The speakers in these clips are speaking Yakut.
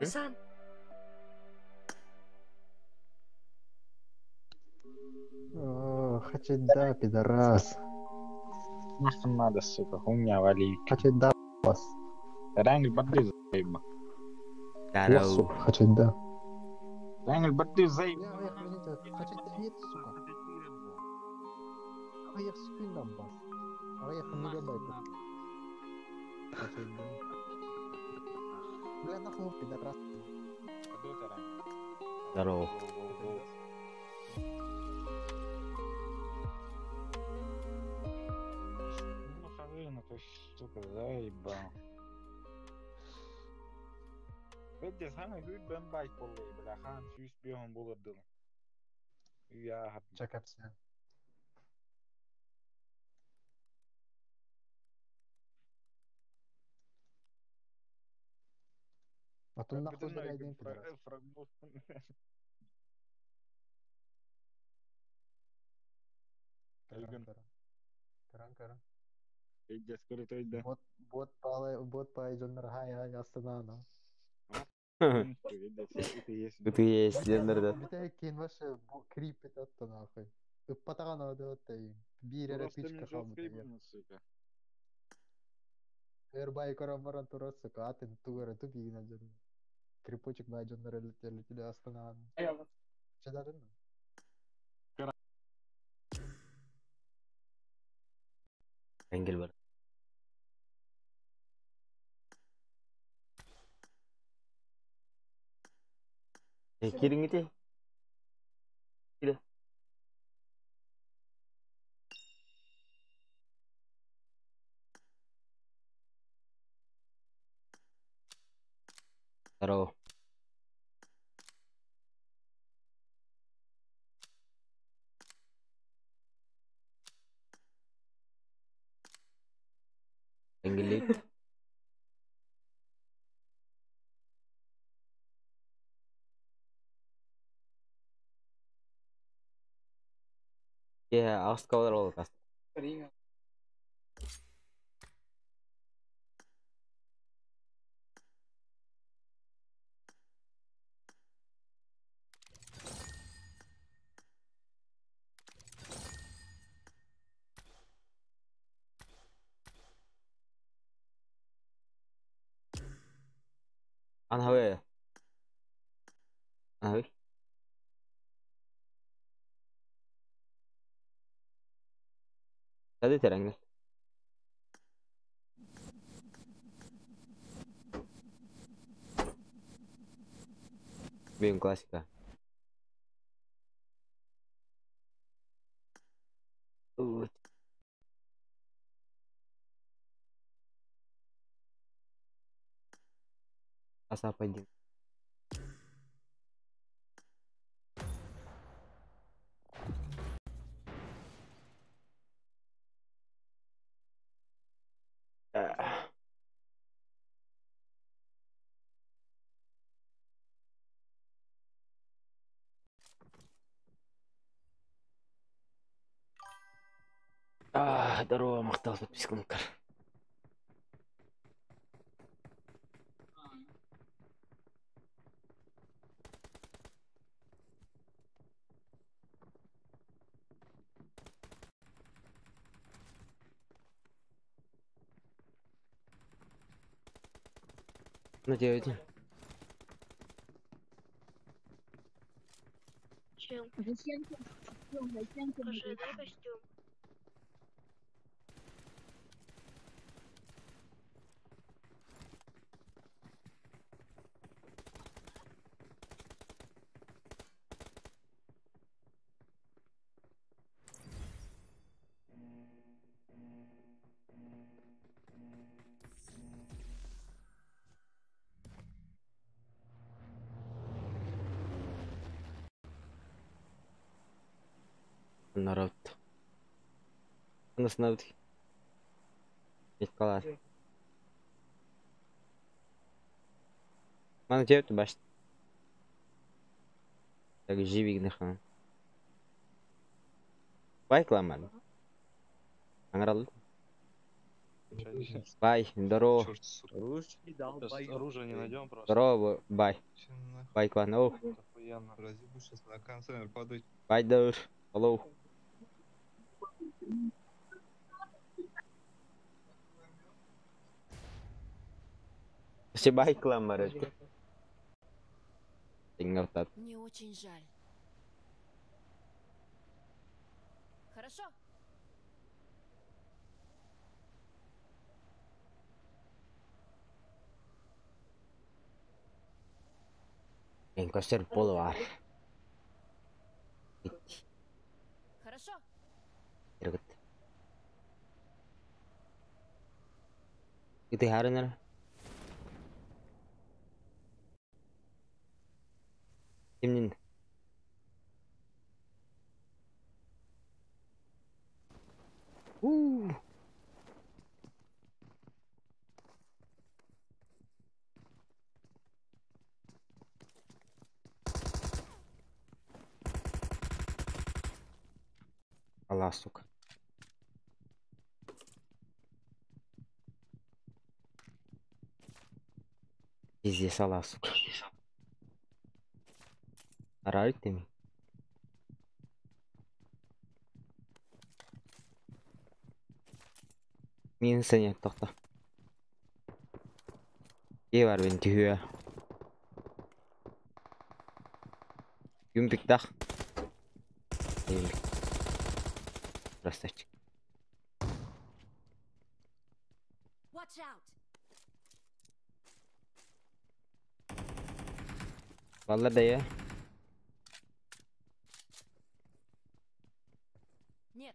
Сан. О, хачеда, пидорас. Нахуй надо, сука, хуйня вали. Хачеда вас. Рангл барды заеба. Лох, Здорово. сука, хачеда. Рангл барды заеба. Бля, охренеть, хачеда нет, сука. Ах, секунда бас. Ах, мегабайт. Хачеда. Бля, нахуй, пидорас. Здорово. Сука, заебал. Бедде сана гүйт бен байт боллай, бля, хан сүүс бихон булырдыл. Я хат. Чакапся. А то нахуй зарядим, пидорас. Каран, каран. Бедде скоро тойда. Бот, бот палай, бот пай жоннар хай хай астана. Ты есть, Леонардо. Бите кин ваше крипит атта нахуй. Ыппатаган одоттай. Бир эре пичка хамыта. Эрбай корамаран турар, сука, атын тугара тупигина жон. Крипочек бай жоннар элетели астана. Чедарын? Ангел бар. Кириңите. Кире. Здорово. Ангелит. Yeah, Oscar roll cast. Anh hơi. Anh hơi. Hadi Terengil. Bien clásica. Asa apa aja? Здорово, махтал подписка Макар. На девять. Чем? Зачем тебе костюм? Зачем тебе Скажи, дай костюм. Народ. Нас надо. Николай. Мана девять баш. Так живи гнахан. Байкламан. Аңрал. Бай, здорово. Черт, сука. Русский Сейчас долбоёб. оружие не найдем просто. Здорово, бай. Че нахуй? Бай, клан. Оу, Охуенно. Разъебу сейчас на концерт падать. бай, дауш. Алло. Все бай, клан, марат. Тиңгалтат. Мне очень жаль. Хорошо. Эн көстөр болу бар. Хорошо. Иргит. Ити харынар. Кимнин? У. Алла, сука. Пиздец, Алла, сука. Арарит ми? Мин сене тохта. Ие бар бен түһүө. Юмпик дах. Юмпик. Красавчик. Watch out. Валла да я. Нет.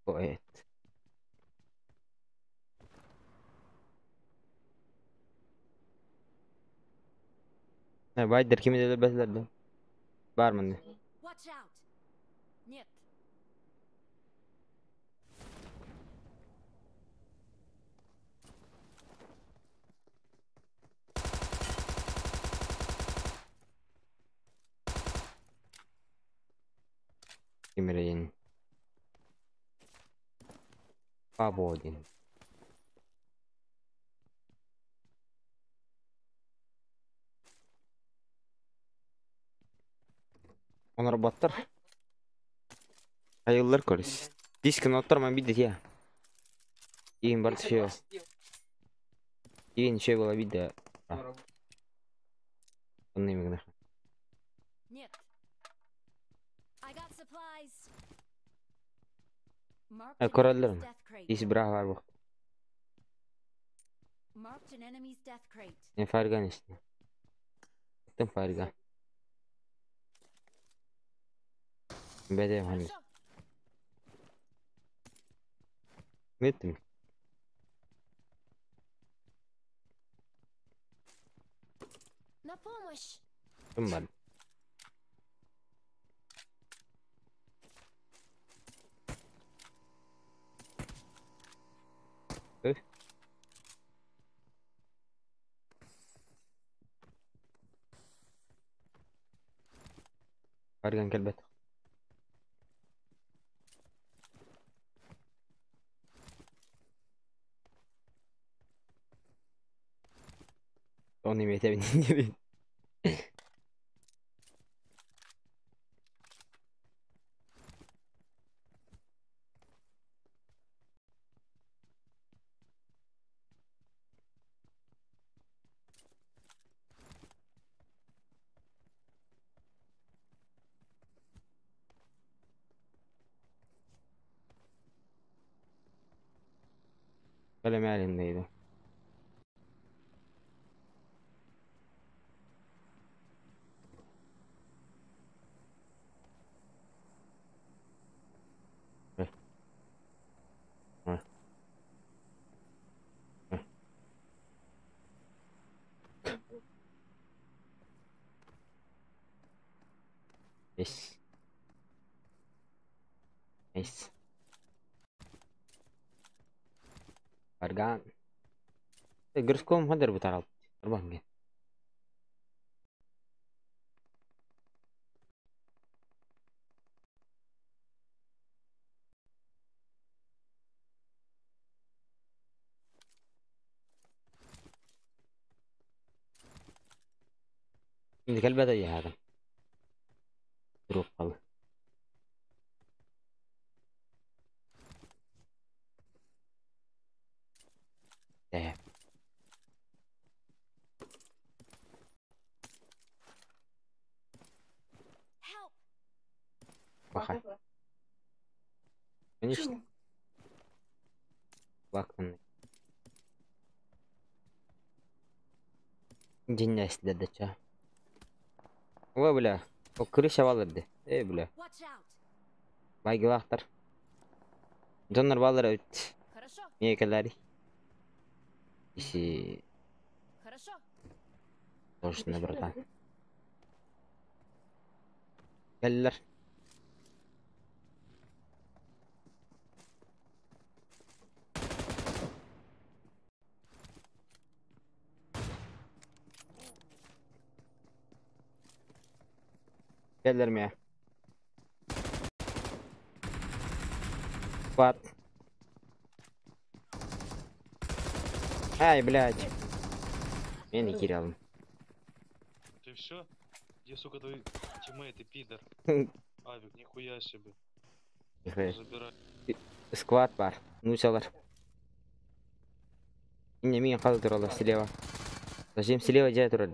Ой. Байдер кими деле Бар мында. Watch out. Нет. Кимерейин. Свободен. Онор баттар. Айыллар көрүс. Дискин оттор мен бидет я. Иин бар түшө. Иин шөй бола бидде. Онны имегне. Нет. I got supplies. Marked an Көрөллөр. enemy's death crate. Ис бра бар бу. Marked an enemy's death crate. Не фарган исте. Тым фарган. Беде хани. Хорошо. Меттим. На помощь. Тым бар. Өй. Фарган келбет. Оны метебин gibi. Kalem elindeydi. Yes. Nice. Барган. Гырском хадыр бутарал. Арбанген. Кэлбэт ыйаһаатым. Трубкалы. Э. Help! Пахай. Конечно. Лактанный. Диннэстилэр да ча. Ой, бля. О, крыша балырды. Эй, бля. Watch out! Байгылаахтар. Дьоннор баалар эбит. Хорошо, Миэ кэлээри. Иси хорошо. точно, братан. Кэллэр. Кэллэр миэ. Бат. Ай, блядь. Мен киирэлим. Ты все? Где, сука, твои тиммейты, пидор? Авик, нихуя себе. Нихуя. Забирай. Squad баар. Нуучалар. Инне миин хал тураллар слева. Зачем слева дьэ турар?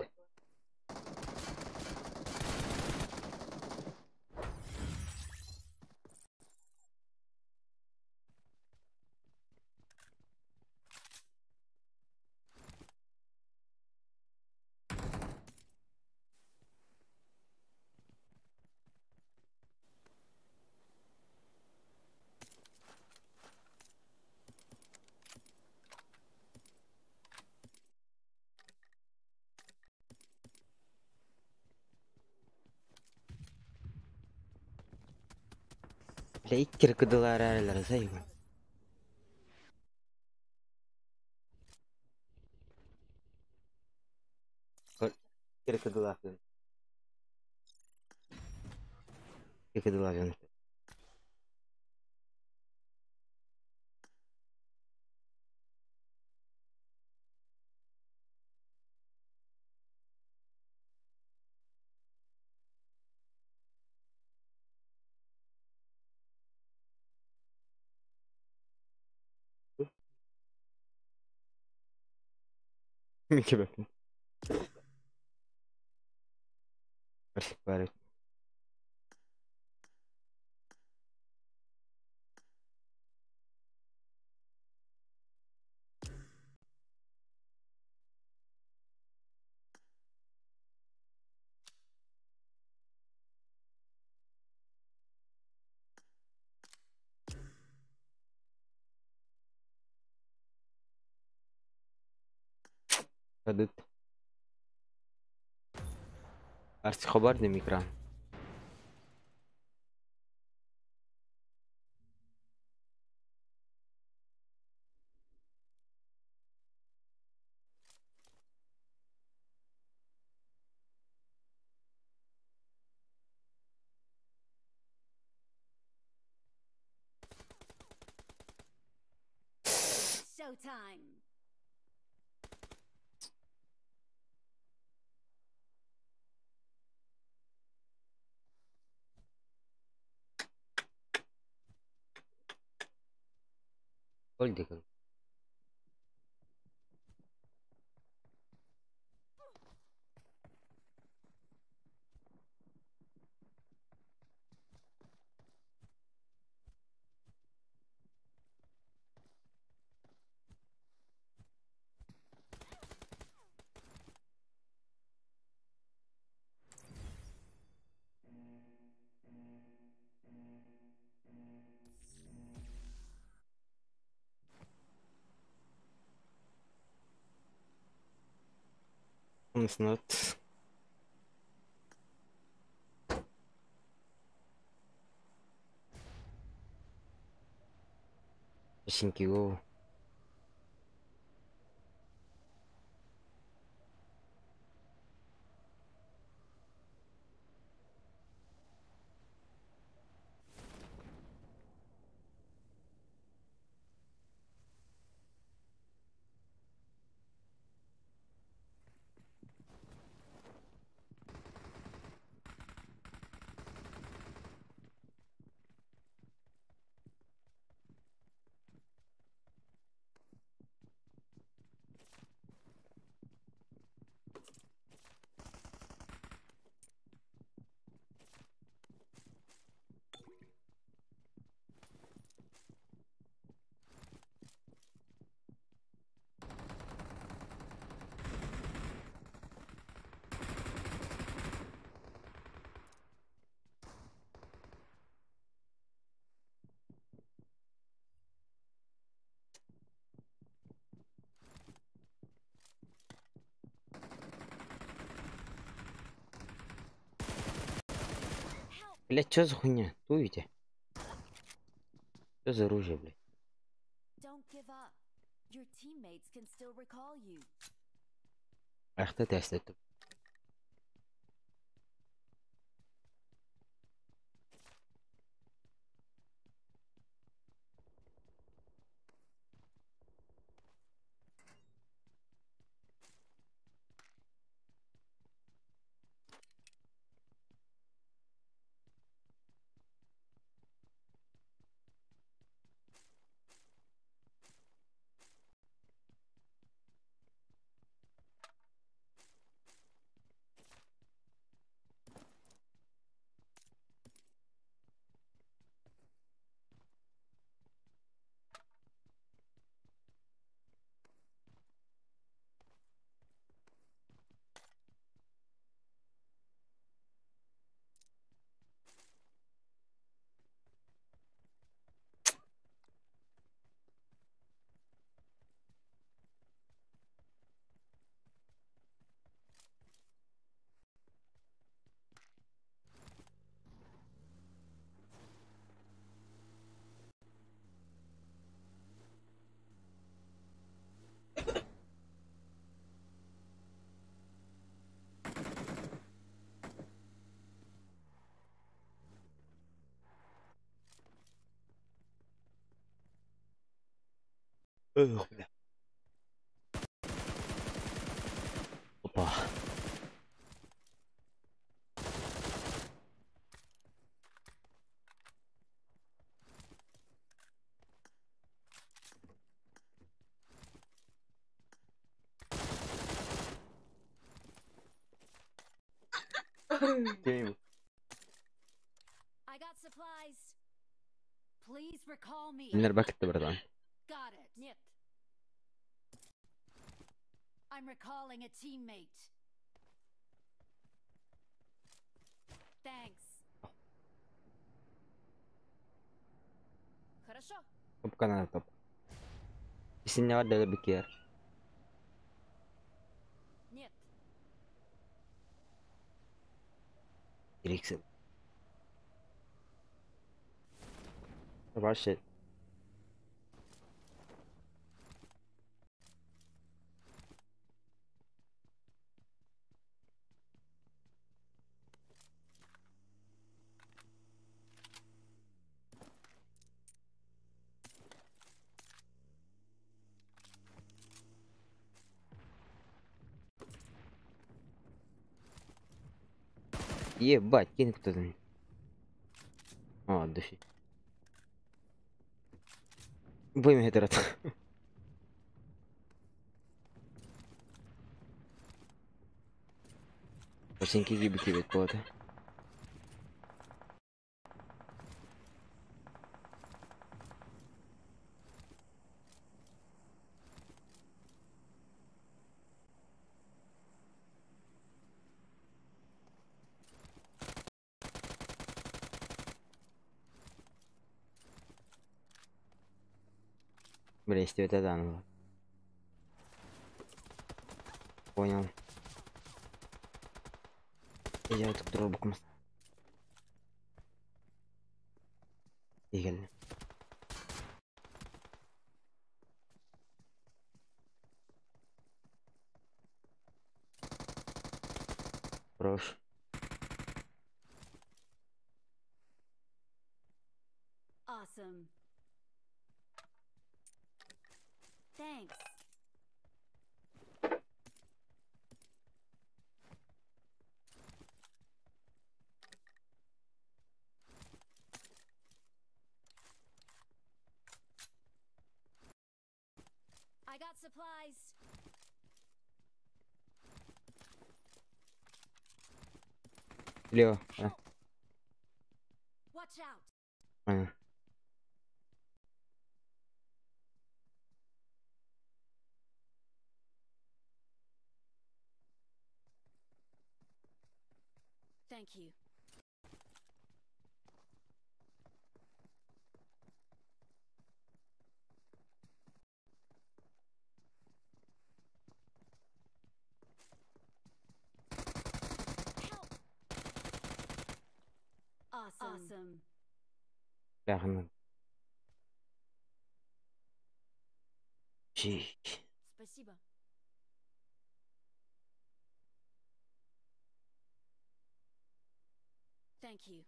Бля, икки кыдылар эрэлэр займа. Икки кыдылаах Икки кыдылаах Микки Бары. Падут. Арс хабарный экран. Showtime! Ольдикон. Not. 신기고. Блядь, что за хуйня? Туете? Что за оружие, блядь? Don't give up. Your teammates can still recall you. Ах ты тест это. Эх, бля. Опа. Game. I got supplies. Please recall me. Кинилэр бакытты, братан. Got it. Нет. I'm recalling a teammate. Thanks. Хорошо. Топка надо, топ. Исинне бар да бикер. Нет. Ириксен. Rush it. Ебать, кинь кто-то. А, от души. Будем это. Починки гибки ведь плоты. Бля, если это да, ну. Понял. Я тут дробок мост. Игель. Хорош. Awesome. Thanks. I got supplies. Слева. А. Watch out. Понял. Thank you. Help. Awesome. Бля, ханна. Чик. Спасибо. Thank you.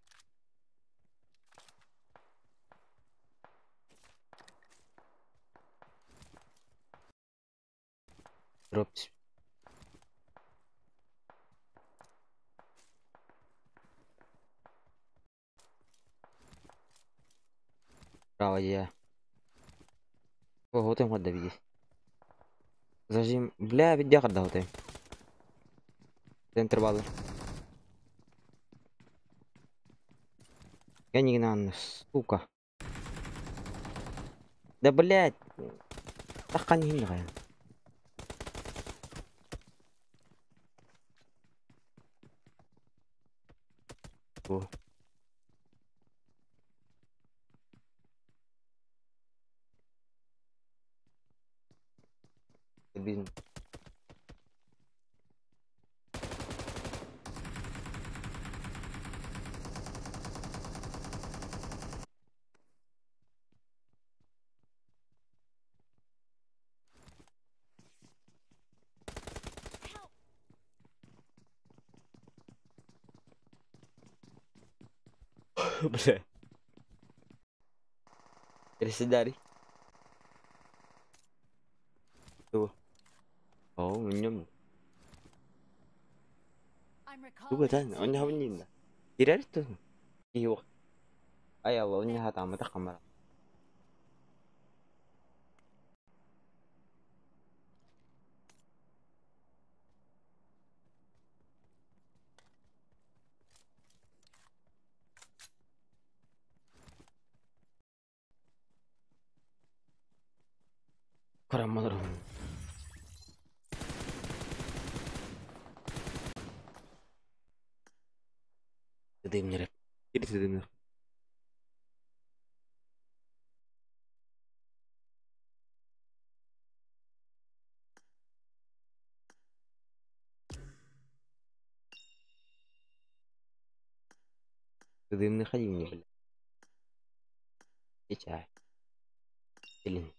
Дроп. Право я. Ого, ты мод видишь. Зажим. Бля, видя когда ты. Центр баллы. Я не гнан, сука. Да блять. Так не гнан. О. Бизнес. Help! Бля. Переседали. Tuh. Oh, minum. I'm Tuh recalling a kan, onya teammate. habnin. Kira itu. Iya. Ay Allah, onya hata mata kamera. Kurang. Dedim. Jadi dedim. Dedim ne hayır ne bile. Hiç ay. Bilin.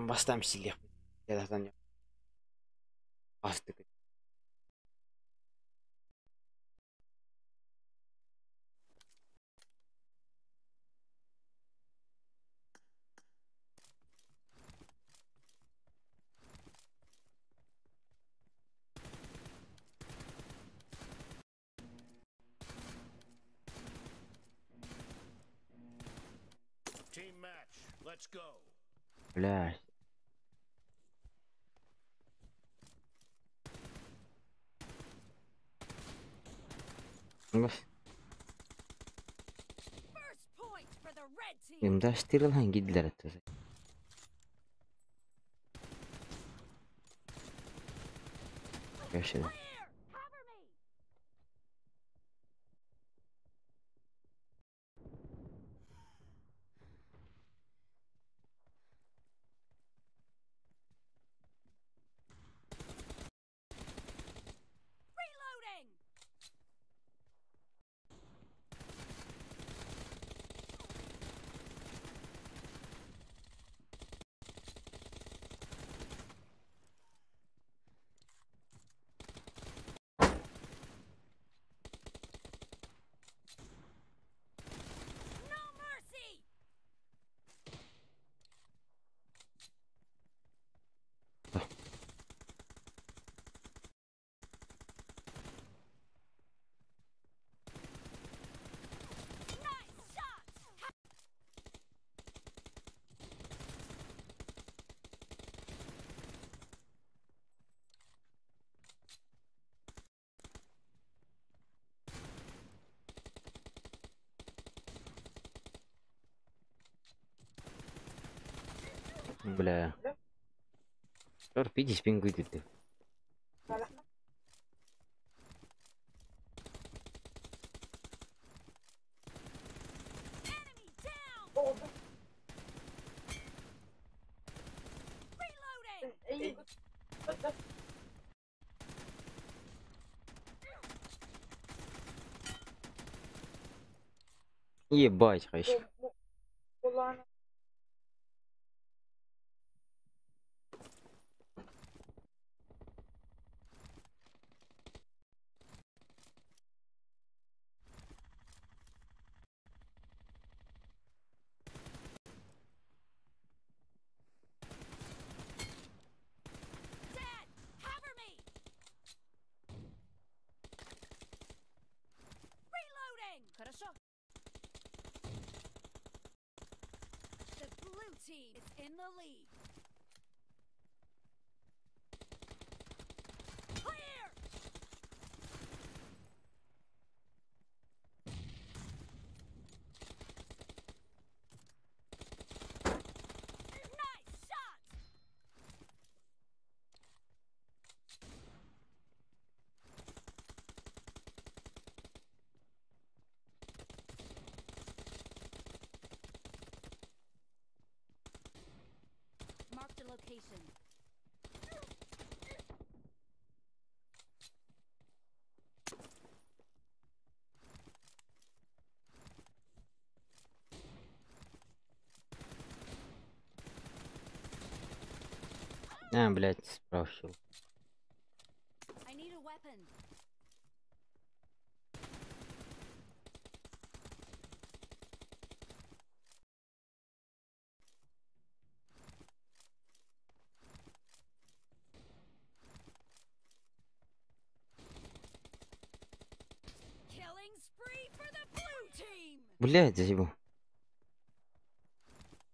Bastam силих. Я там. Астык. Team match. Let's go. Бля. Bas. First point for the red team. Imdaştırılan gidiler hatta. Görüşürüz. Clear! Cover me! Reloading! No mercy! Nice shot! Бля. Пиди спингуй ты. Enemy down! Reloading! Ебать, конечно. Dad, cover me! Reloading! Хорошо. The blue team is in the lead. Clear! Nice shot! Marked a location. А, блядь, спрашивал. I need a weapon. Killing spree for the blue team. Блядь, заебал.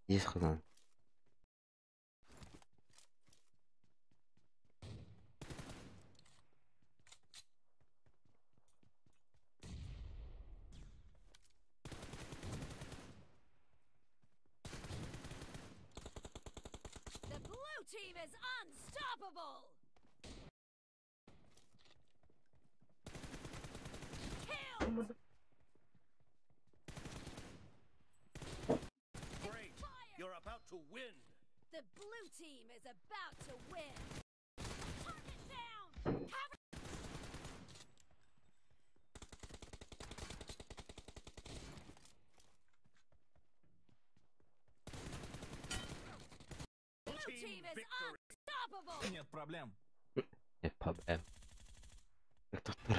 Здесь хрен. The blue team is unstoppable. Killed. Great. You're about to win. The blue team is about to win. Target down. Cover. Blue Team team is victory. unstoppable. Нет проблем. Нет проблем. Доктор.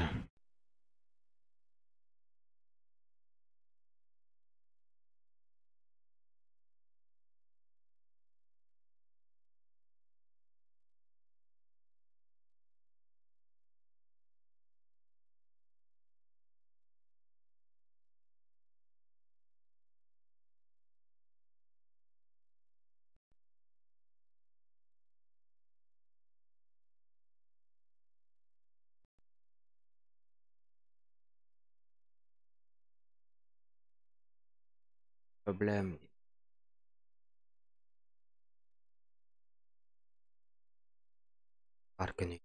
Проблем. Арканы.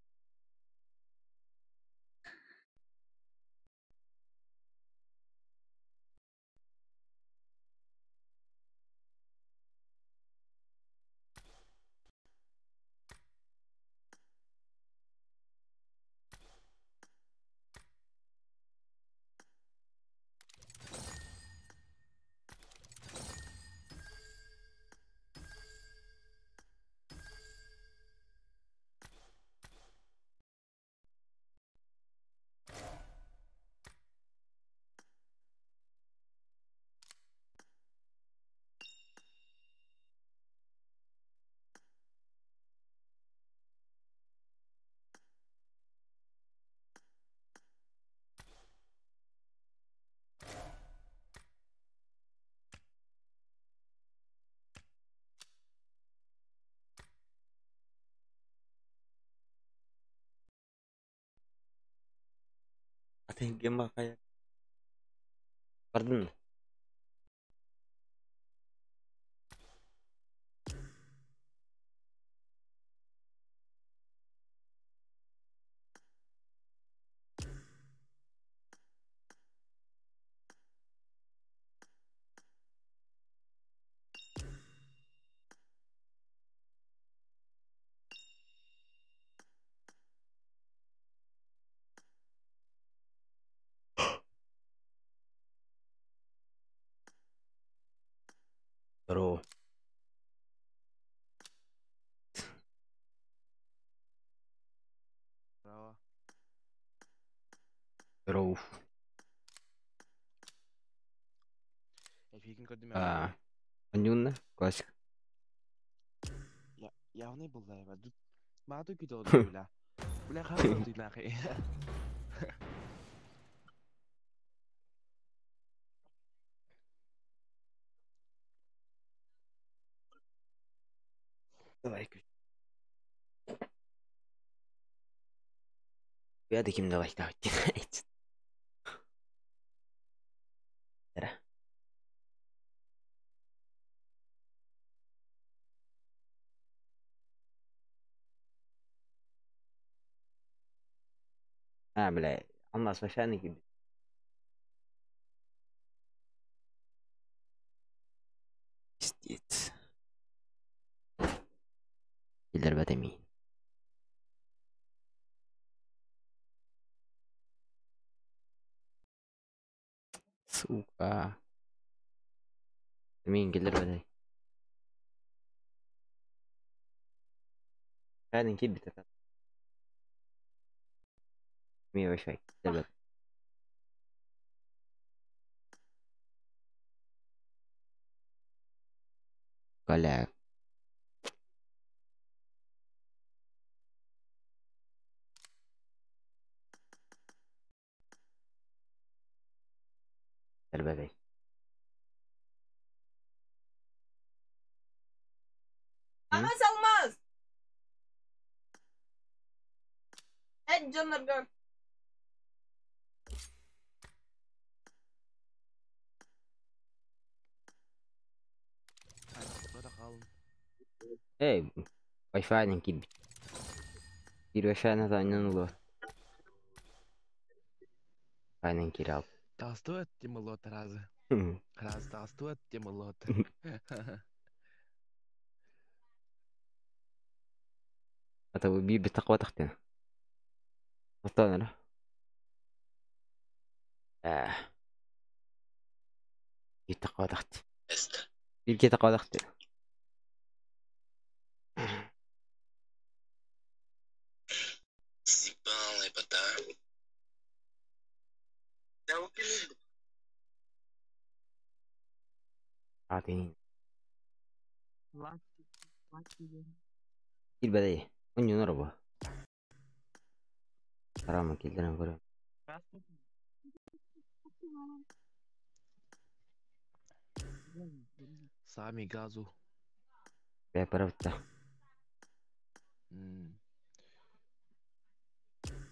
Атын кем бакая. Бардын. Здорово. Здорово. Здоров. Эфирин көрдүм. А, Анюнна, классика. Я явный был да, тут Мату кидал, бля. Бля, хорошо ты нахуй. Давай. Я таким давай, давай. А, бля, он нас вообще не. Пиздец. Киллер. Сука. Мин киллер бәтәй. Фәнин кибит это. Ми вообще киллер бәтәй. Коля. Киллер бәтәй. Алмаз, алмаз! Эт дьонноргор. Эй, Wi-Fi кибит. Бир Wi-Fi на улы. Wi-Fi кирал. Толстой темолот разы. Раз толстой темолот. Это би битаква тахтина. Аттана. А. Битаква тахт. Бир китаква тахт. أعطيني. البداية ونيو نربة حرام كلنا نقول. سامي غازو. بيبربتا.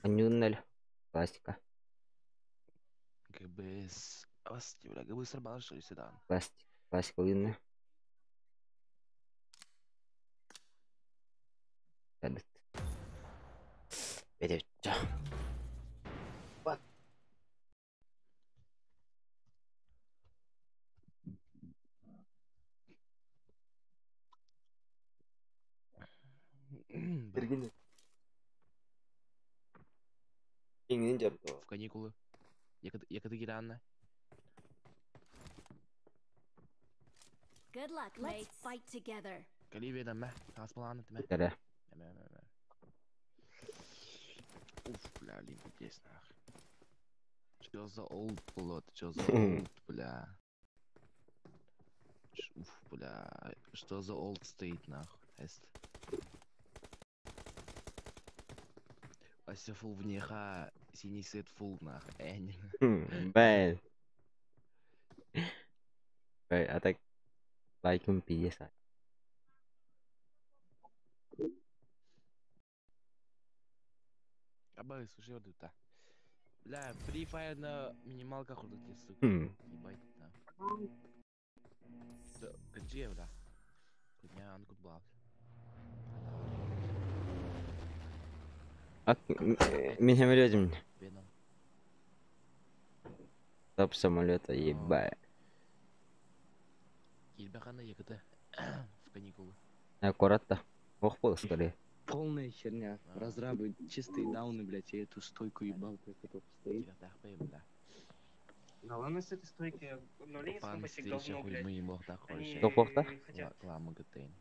أنيونل классика. ГБС. Бля, ГБС рабаш или седан. Классика. Классика видно. Этот. Ведется. Вот. В каникулы. Я когда. Good luck, mates. Let's fight together. Кали ме, тас баланы тме. Да. Ме, ме, ме. Уф, бля, лимп здесь нах. Чё за олд, блот, чё за олд, бля. Уф, бля, что за олд стоит нах, эст. Ася фул внеха, синий сет фул нах, эн. Бэн. А так лайком пиздец. Абай, слушай, вот это. Бля, Free Fire на минималках вот эти, сука. Ебать, да. Да, где, бля? Кудня, анкут блат. Ак, мин самолетом. Топ самолета, ебать. Килбахана ЕКТ в каникулы. Аккуратно. Ох, пол скорее. Полная херня. Разрабы чистые дауны, блядь, я эту стойку ебал, которая стоит. Да ладно с этой стойки, обновление Пан компасик встреча говно, хуй блядь. мы ему так Они Тоқпақта? хотят. Кламы гытын.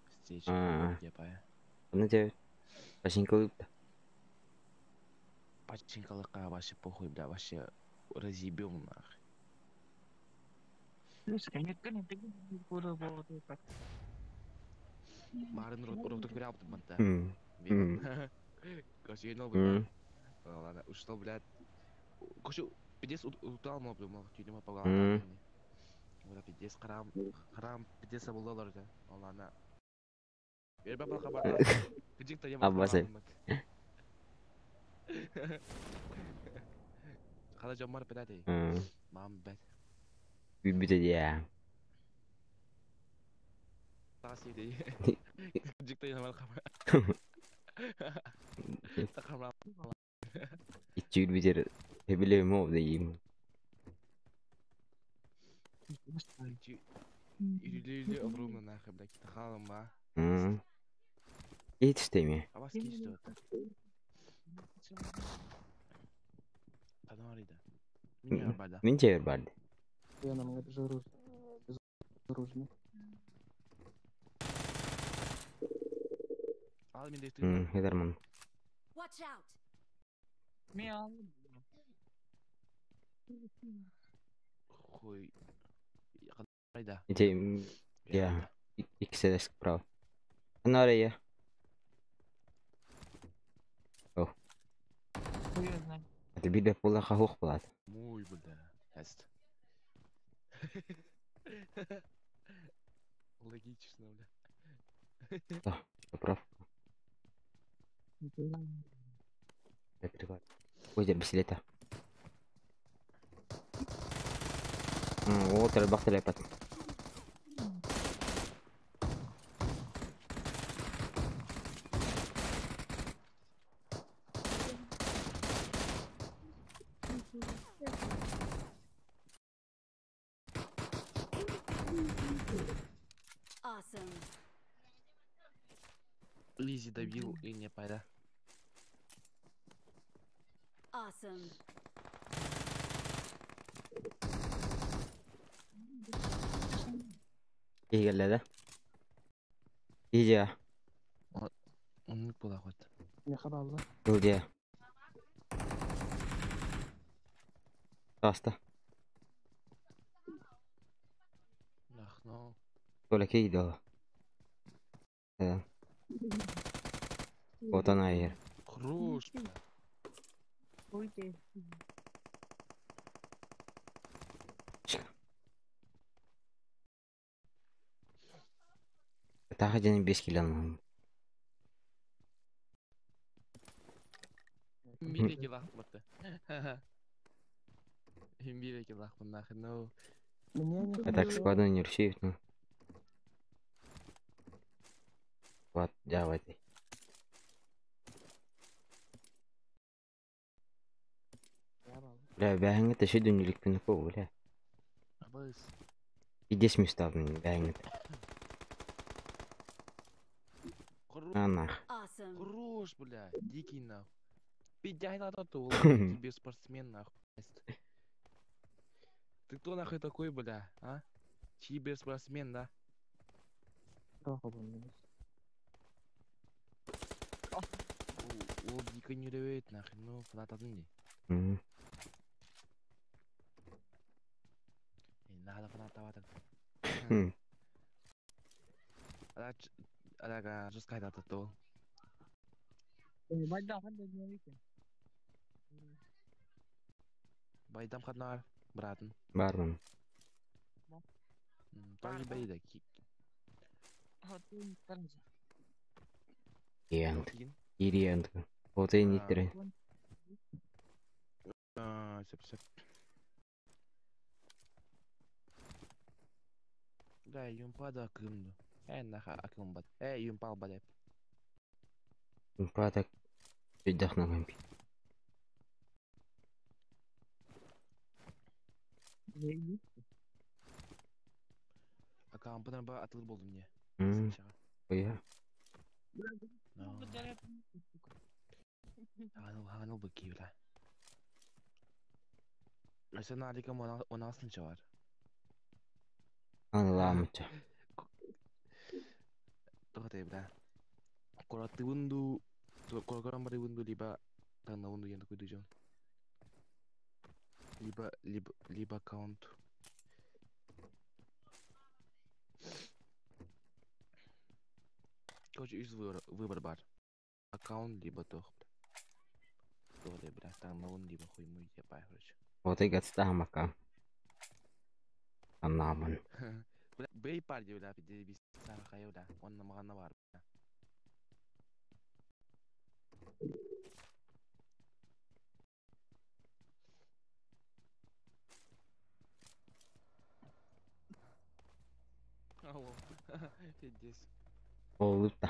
Встреча А. епая. Оны те пачинкалыпта. Пачинкалыка вообще похуй, бля, вообще разъебем нахуй. Марын рот граб манта. Короче, я не Ладно, ушел, блядь. Короче, пиздец утал мог, думал, тюрьма погал. Бля, пиздец, храм, храм, пиздец обулалар, да. Ладно. Бербе хабар. Кыжык та я Аббасы. Хала жамар педати. Мам бет. Бүтө дия. Тас иди. Кыжык та я хабар. Тахамра. Ичүр бүтер. Хебиле мо дейм. Или огромно нахуй, блядь, тахалам ба. Yetiştemi. А вас кишти это? Канарида. Меня бада. Мен жер барды. Я нам безоружный. Ал мен дехти. Хедарман. Watch out! Хуй. Канарида. Ите я. Иксе справа. Анария. О. Это биде пола хахух плат. Мой, бля. Эст. Логично, бля. Да, прав. Я переклад. Ой, бисилета. О, terbak terlepat. Awesome. Лизи добил и не пайда. Awesome. Игелле да. Ижа. Он була хот. Я хабалла. Ылдия. Таста. Нахно. Тола кейдо. Да. Вот она и. Хорош, бля. Таха ден 5 кило. Мире лахматы. Мире лахмат нахуй, ну. Я так складно не рушит, ну. Вот, давайте. Бля, бәһеңе төшө дүнүлүк пин ко, бля. Абыс. Идес мистабын бәһеңе. Анах. Awesome. Хорош, бля, дикий нахуй. Пиздяй на то, тебе спортсмен нахуй. Ты кто нахуй такой, бля, а? Киберспортсмен, да? Ол дико не ревет нахуй, ну, фанат один не. Надо фанат давать. Ага, жесткая дата то. Байдам хаднар, братан. Бармын. Тоги байда. Иент. Ириент. Вот и не три. А, сеп сеп. Да, юмпада кымды. Э, наха акымбат. Э, юмпал бадеп. Юмпада Үйдахна гампи. Акампадан ба атылыр болду мне. Оя. Ханыл, ханыл быки, бля. Өссө Наликам 16 бар. Аныламыча. Тоҕо бля. Куораттыыбын дуу, куораккаран барыыбын дуу, либо таҥнабын дуу диэн такой дьон. Либо, либо, либо аккаунт. Короче, үс выбор бар. Аккаунт либо туох. Туох бля, таҥнабын либо хуймуй ебай, короче. Отой гацтаамакка. Аннаамын. Бля, бэй партия, бля, пиздец, хайа, бля, онно маҕанна бар. Алло, пиздец. Олutta.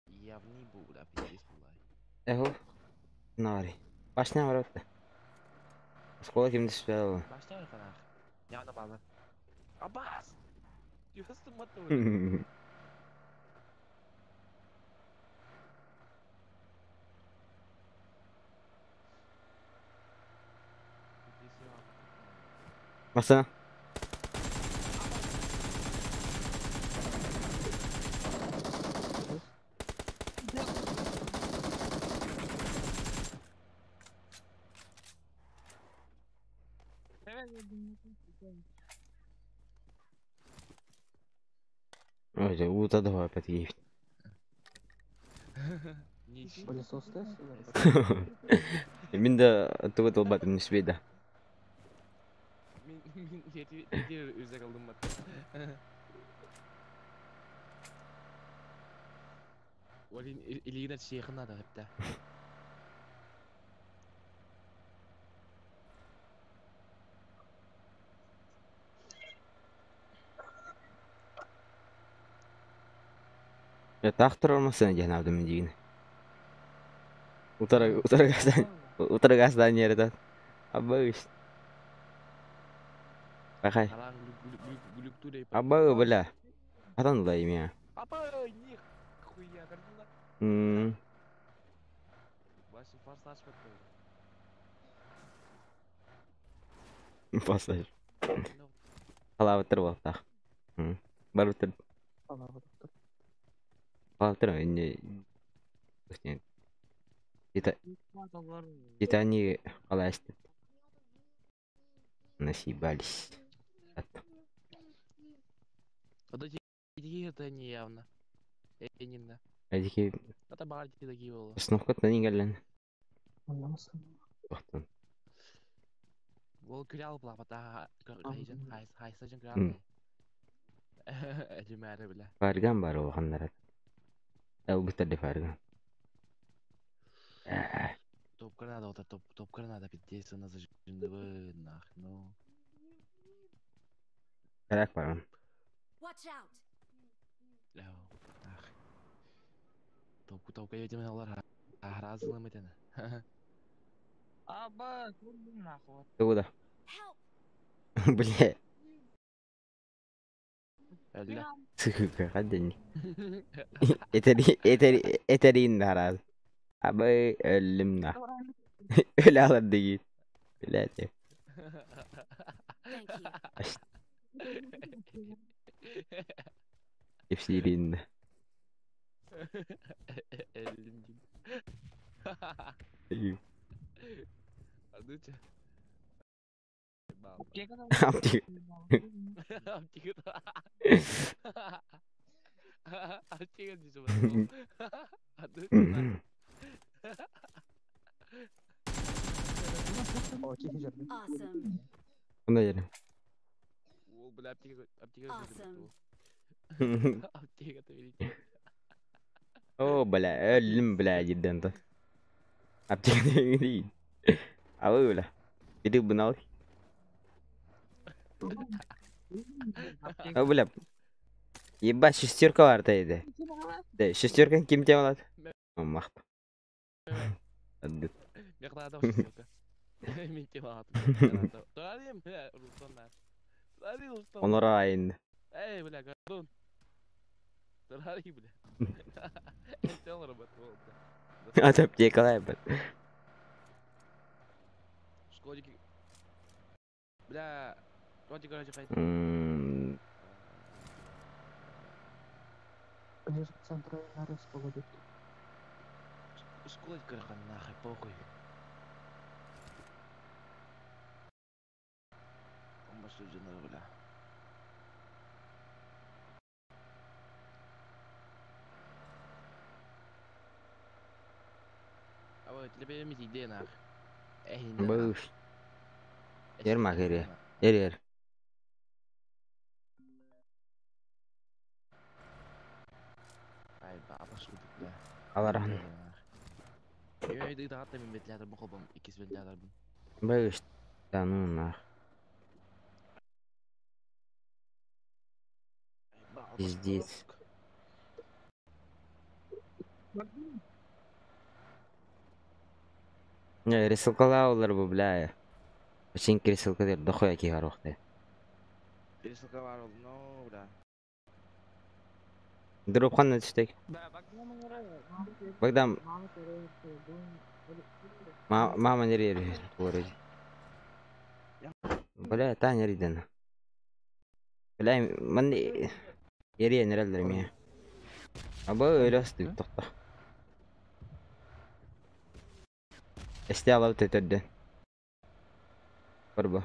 Явный был, бля, пиздец, булай. Эхо. Нари. Башня баратты. Школа кимди спел. Башня бар канах. Явно балар. Абас! Юсту матур. Masa. Ой, уута да опять есть. Мин да тугу толбатын нүспейда. Мин жети үзек алдым бат. Олин илигинен сиэхин ада хепте. Тахтыр алмасын диэн абдым диин. Утара утара гастан утара гастан yerden. Абы. Бахай. Харан глюк Абы бля. Атан да имя. Апа, них хуя, картина. М. Башы форсаж баттı. Пассаж. Халабытыр болтах. Барбытыр. Халабытыр инне. Тита Титани қаласты. Насибались. Вот эти это не явно. Энинна. Эдики Это багарти такие было. Сновкат на нигелен. Бахтан. Ол күрә алып лапата хайжан хайс хайсажан күрә алып. Әҗемәре белә. Фарган бар ул ханнар. Эл битер фарган. Топ гранада ота топ топ гранада пиздец на зажинды нах ну. Керек бар. Watch out! Ах. Топ топ кәйдемен алар харазылым итәне. Аба, көрдүм нахуй. Тугуда. Help! Бля. Әллә. Сука, хадден. Этери этери этерин хараз. Абы өлүм на. Өлө алар дигит. Блядь. Thank you. Эпсирин. Әллим дим. Адыча. Аптека. Аптека. Аптека дисем. Адыча. Awesome. Кандай жер? Ол бля аптека аптека. Awesome. Аптека великий. О, бля, өлүм бля жирден то. Аптека дейт. Абы бля. Иди бунал. О, бля. Ебать, шестерка бар тайды. Да, шестерка ким темалат? Махт. Мехнада шестерка. Мин темалат. Тарим, бля, Руслан. Тарим, Руслан. Онор айын. Эй, бля, гордон. Тарим, бля. Тел работал. Ат аптекалай бат. Кодики. Бля, Кодик, короче, хай. Ближе к центру на риску будет. Школы, короче, нахуй, похуй. Он башты жена, бля. А вот, тебе мити нах. Эй, Быш. Ер махере. Ер ер. Ай, баба шутик, бля. Аларан. Я иду дагата мен бетлядыр бу кобом, икис бетлядыр. Быш. Да ну нах. Пиздец. Не, рисылкалаулар бу, бля. Очень рисылка дер дохуя ки гарохты. Рисылка бар ол, но, бля. Дроп ханна түштек. Богдан. Мама не рери, говорит. Бля, та не риден. Бля, мен Ери нерелдер ми. Аба öyle астı тохта. Эсте алап төтөддө. Барба.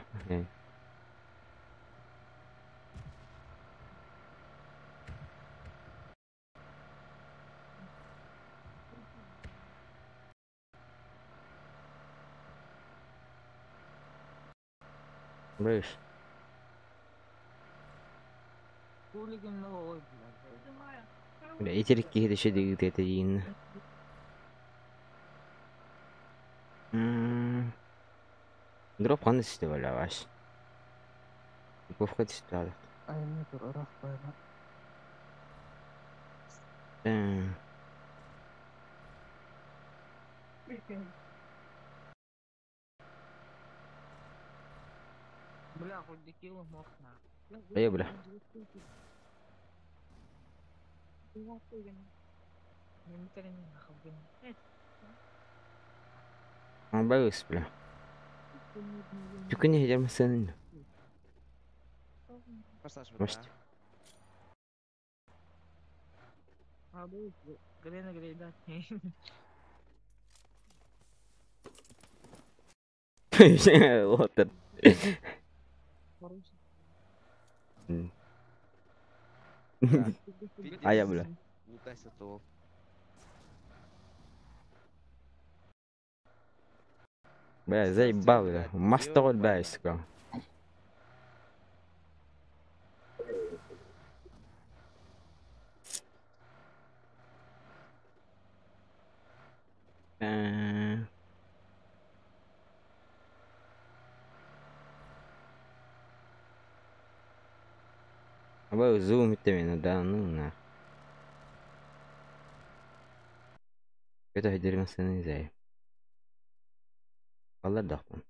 Быш. Бля, итерик киһи ше диги тете дигин. Дроп кандай түсті бля ваш. Упаковка түсті алды. Ай, мне тур ырах байма. Бля, хоть декилу мог на. Эй, бля. Багыс, бля. Түкүнө хежер Поставь, Может. Вот это. А я, бля. Лутайся то. Бля, заебал, бля. Мастер бля, сука. Аба зум иттемени да, ну на. Это хедермесini зай. Алар дахпын.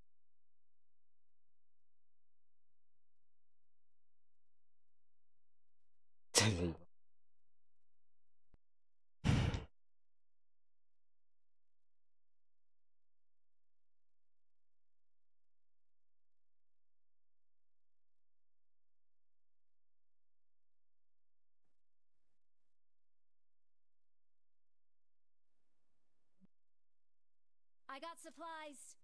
I got supplies.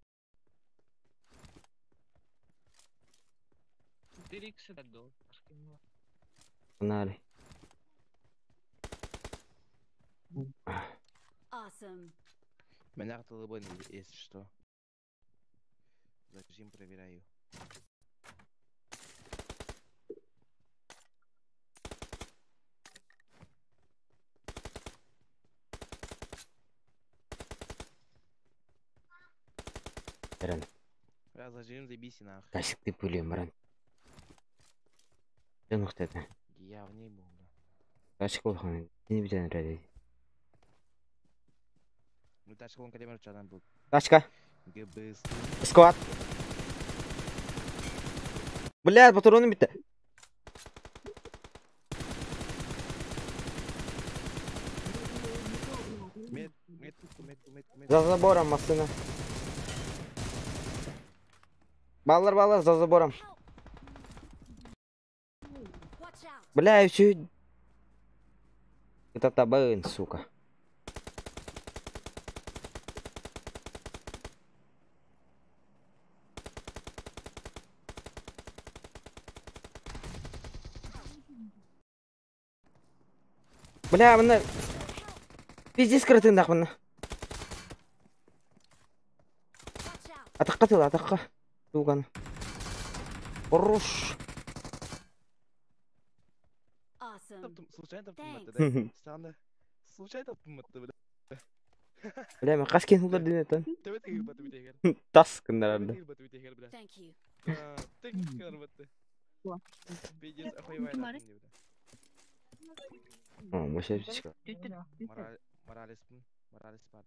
Погнали. Awesome. Меня бы, если что. Зажим проверяю. Ран. Бля, зажим, заебись и нахуй. Тасик ты пулем, брат. Ты нухтета. Я в ней был, бля. Тасик улхан. Ты не битен ради. Ну, тачка вон калимер чадан был. Тачка. ГБС. Сквад. Блядь, патроны битте. Мет, метку, метку, метку, метку. За забором машина. Баллар, баллар, за забором. Бля, еще... Это табын, сука. Бля, мына... Пиздец кырытындах мына. Атаққа тыл, атаққа. Туган. Хорош. Случайно таптым да? Случайно таптым бля. Бля, мен қас кен улар ден Тас кындарарды. Пиздец, охуевай. О, вообще птичка. Моралес, Моралес бар.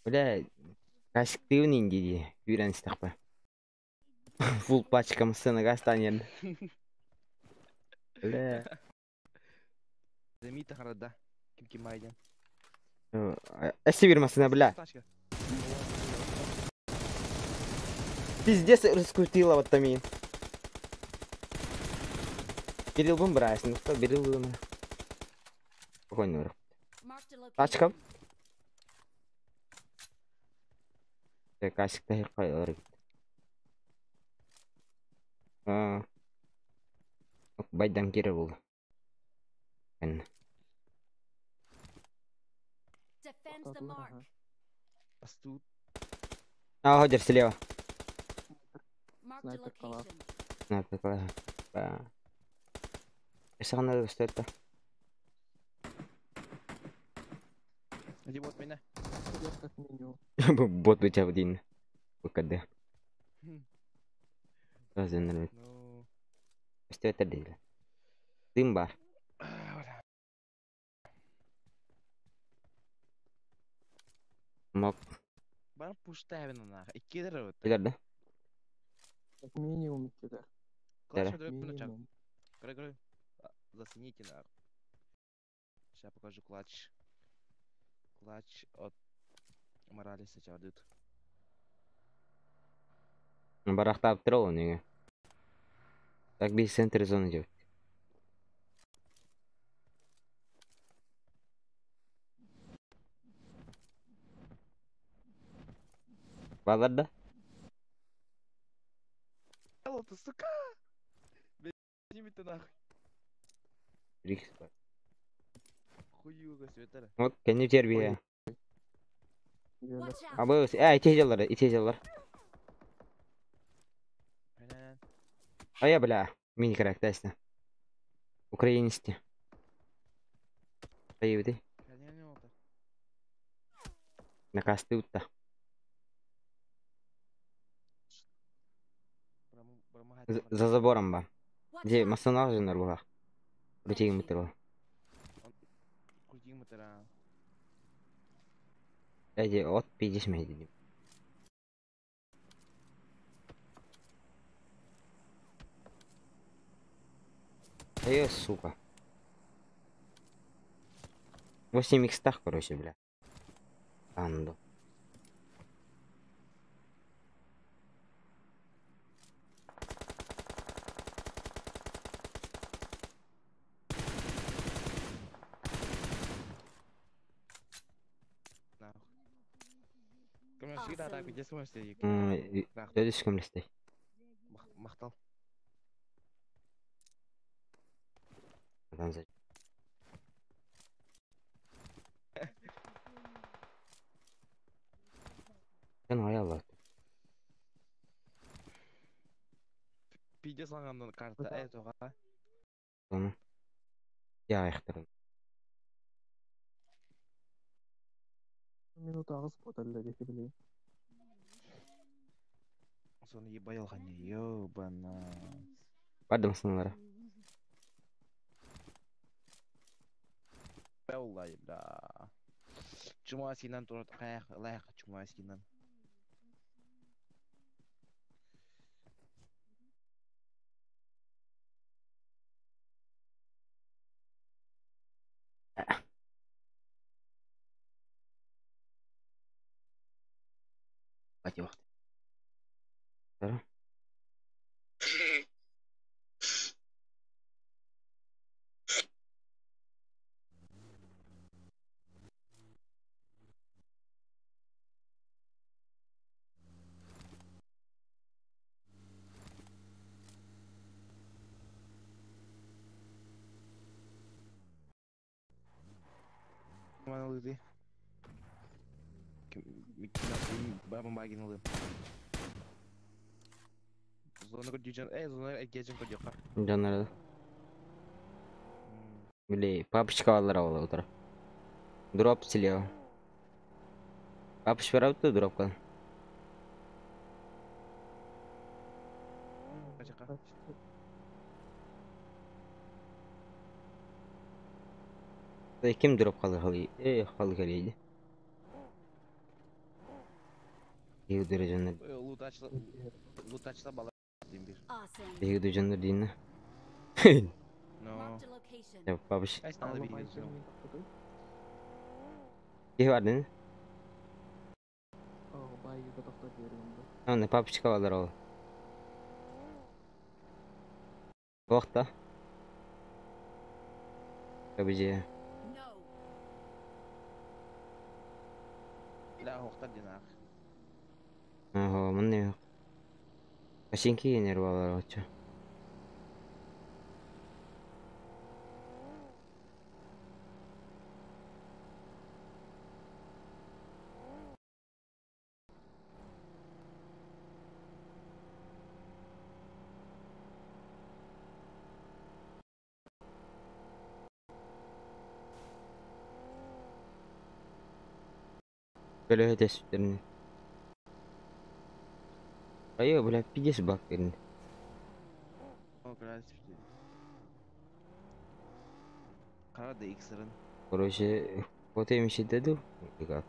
Бля, касиктыын инди үйрен истақпа. Фул пачка сцена станет. Бля. Замита харада. Ким ким майден. Эссе бир машина, бля. Пиздец раскрутила вот там. Кирилл бун брась, ну что, Кирилл бун. Спокойно, Тачка. Касик та кайлар. А. Байдан кире булды. А, ходишь слева. Снайпер калаш. Снайпер калаш. Да. Если надо стоит то. Иди бот меня. Бот у тебя один. ВКД. Разве нормально? Что это дело? Дым бар. Мог. Бар пуштабин нах. Иккидер вот. Билер да? Как минимум иккидер. Минимум. Зацените нах. Сейчас покажу клатч. Клатч от Моралеса чавдыт. Барахтап тролл неге. Так без центр зоны делать. Балар да? Алло, ты сука! Блядь, ты нахуй. Рикс. Хуюга, светера. Вот, кенни тербие. Абы, ити жалар, ити жалар. А я, бля, мини характеристика. Украинисти. Появды. Накасты утта. За забором ба. Где масонал же нарвала. Крутигин мытырла. Крутигин мытыра. Эди, от пиздишь меня. Эй, сука. 8 икстах, короче, бля. Андо. Дядюшка млестэй. Махтал. Атан Sen hayal Пиздец алган карта, тоға. Соны. Я аяқтырын. Минут ағыз боталла деки билейм. Соны ебай алған, ебана. Бардым сынлара. Бәулай, бля. Чума синан турат каяк, лайк чума синан. Тара. Манылыды. Бабам багин ылым. Зона көдүжөн, зона эгежин көдүөкка. Дьоннор. Били, папочка алар ола утра. Дроп слева. Папыч барабыт дропка. Бачака. Ким дроп калы халы? Халы келейdi. Биһиги дьоннор. Лутачла, лутачла бала дейм бир. Awesome. Биһиги дьоннор дейин. Но. Marked a location. Я папыч. Ай стала Аламай бир. сен тоқтотой. Киһи бар дин. О, байга тоқтоп берген. Аны папочка алар ол. Вақта. Кабыжы. No. Ла хоқтар динах. Ага, мынны. Машинки нервалар очу. Böyle tespitlerini. Айы, бля, пиздец бак дедин. О, красивый. Кара да иксырын. Короче, вот я мечтаю деду. И как?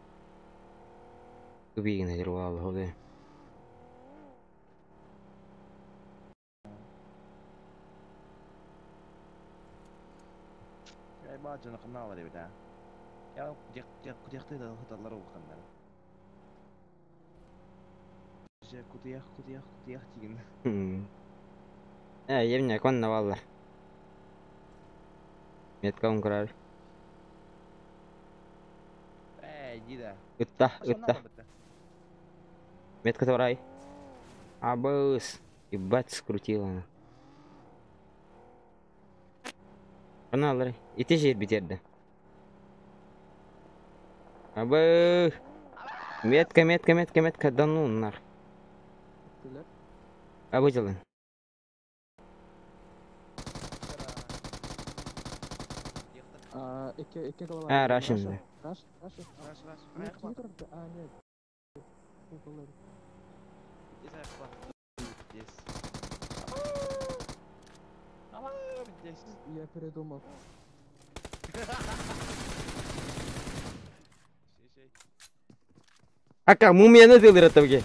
Тубигин нервал, ходы. Ай ба жана каналар бит. Я кудяхты да хаталар укандар. Же кудях кудях кудях деген. Емне конна валла. Метка ункурар. Дида. Ытта, ытта. Метка турай. Абыс. Ебать, скрутила она. Аналар, ити жер битерді. Абы. Метка, метка, метка, метка, да ну нах. Абы делан. Эки голова. А, Russian, да. Раш, Раш, Раш, раш. Нет, не а, нет. Я передумал. Ака, мумияны тылдыр аттабге.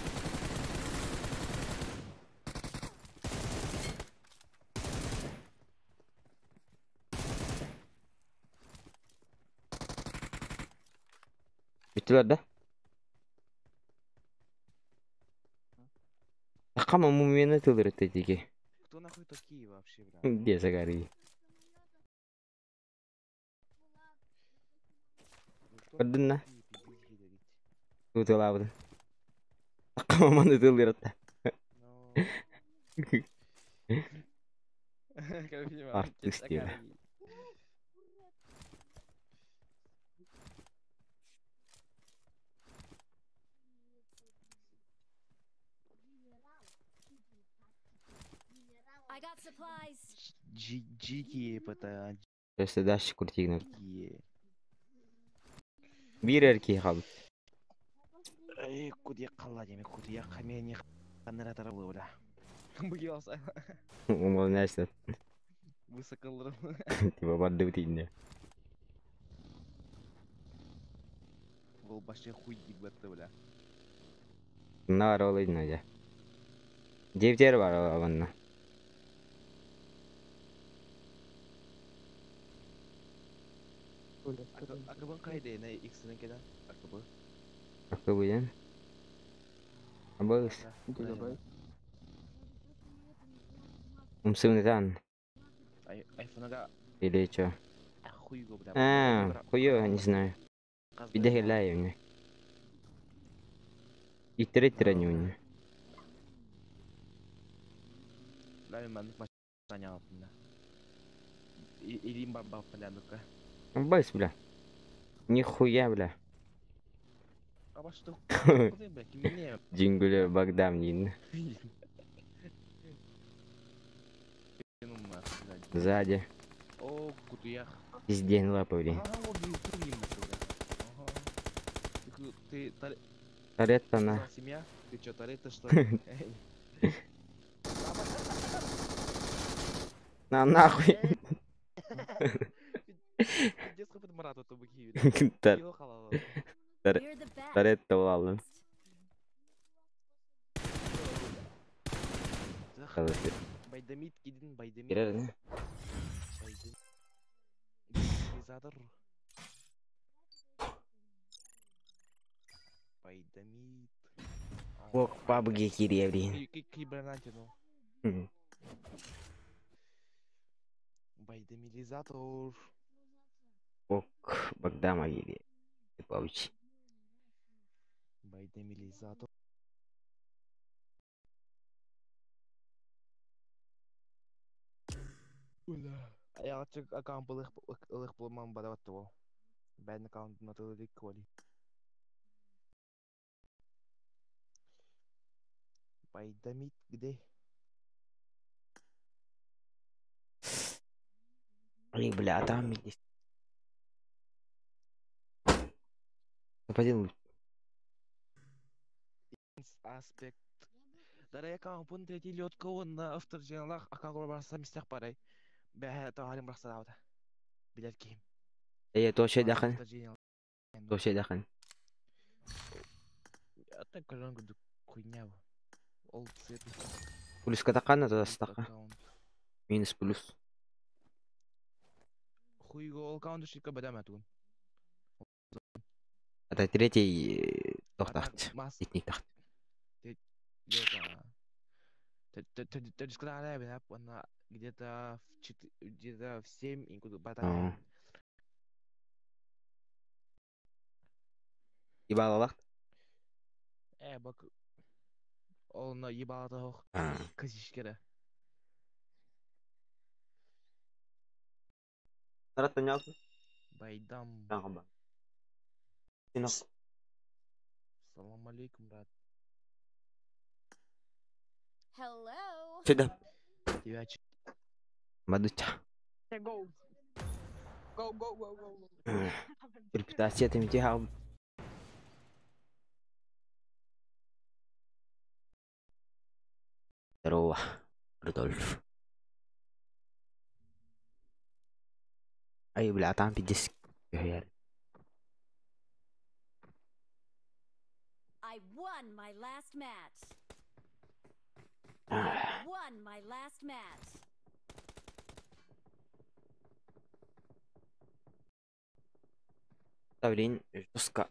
Биттилер да? Акама мумияны тылдыр аттабге. Кто нахуй такие вообще, бля? Где загары? Көрдүн на? Тутулабын. Акама маны тылдыр атта. Артист диyor. I got supplies. Джики, это Просто дальше крутигнут. джики. Бир эрки қалды. Эй, кудя қала деме, кудя камени қанара тарабы, бля. Буги алса. Ол нәрсе. Высоколрым. Типа барды бітейін. Ол баше хуй ебатты, бля. Мына бар ол үйдің ажа. Жептер бар ол. Акыбын қайда, не иксінің кедан? Акыбы. Акыбы ден. Абыс. Гигабайт. Умсымнытан. Айфонага Или чё? хуйго, бля. А, хуё, не знаю. Бидехилай мне. Иттер не у Бля, мен машина алып Илим бар бля, ну-ка. Абыс, бля. Нихуя, бля. А что? Бля, кимне? Джингуле Богдан Нин. Сзади. О, кутуях. Пиздень лапы, блин. Ты Торетто на. Семья? Ты чё, Торетто, что ли? На нахуй. Торетто улалым. Байдамит кидин байдамит. Кирер, не? Байдамит. Ох, пабги кире, блин. Байдамилизатор. Ок, Богдама кире. Паучи. Байдамилизатор. Аягачык аккаунт ылых булман барабатты бол. Бәйн аккаунтына тылырык коли. Байдамит где? Ой, бля, там здесь. Попадил. Аспект. Дарай аккаунт третий лётка он на автор жиналах аккаунт барса мистях барай. Бәһә тағалим барса давда. Билер ким. Эй, то şey дахын. То şey дахын. Ата көрөн күрдүк хуйня бу. Ол цвет. Плюс катакана то стака. Минус плюс. Хуйго ол аккаунт шикка бадам атугун. Это третий тохтахт. Итник тахт. Где-то в 4, где-то в 7 и куда батарея. Ебалалах? Бак. Ол на ебалата хох. Казишкера. Тарат понялся? Байдам. Салам алейкум, брат. Hello. Сюда. Тебя Мадуча. Go. Go, go, go, go. go. Репутация ты мтихал. Здорово, Рудольф. Ай, бля, там пиздец. I won my last match. I won my last match. Блин, жестко.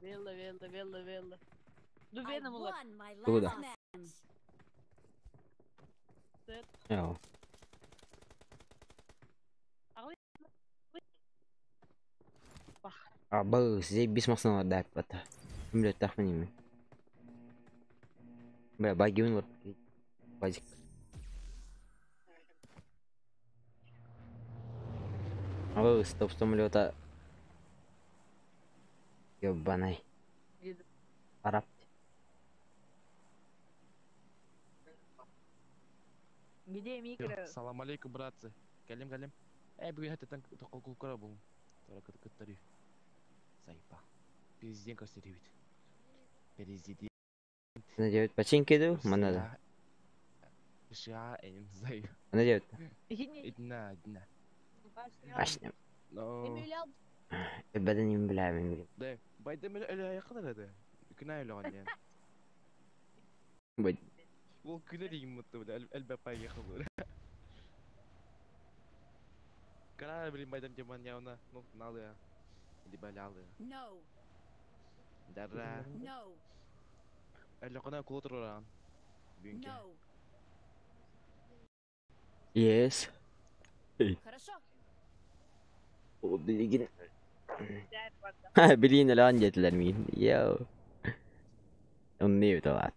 Вилла, вилла, вилла, вилла. I Дубина мула. won my Куда? last match. Яо. Абы, здесь бис масна дак бата. Бля, тахмани. Бля, баги он базик. Абы, стоп самолета. Ёбаный. Араб. Где микро? Салам алейкум, братцы. Калим, калим. Эй, бүгін хәттен тоқал кара бұл. Тора кыттары. Сайпа. Президент көстеребит. Президент. Она делает починки иду, манада. США, я не знаю. Она делает. Идна, идна. Башня. Но... Бәден им бля, мен Да, байдым әлі аяқыдар еді. Күнә әлі оған. Ол күлэр игин мутты, бля, элбэ поехал, бля. Кара, блин, байдам демон явно, ну, налы. Либо лялы. No. Дара. No. Әлі кулы туран. Бүгінге. No. Yes. Хорошо. О, билигин. Билигин элан диэтилэр миин. Йоу. Онны өталаат.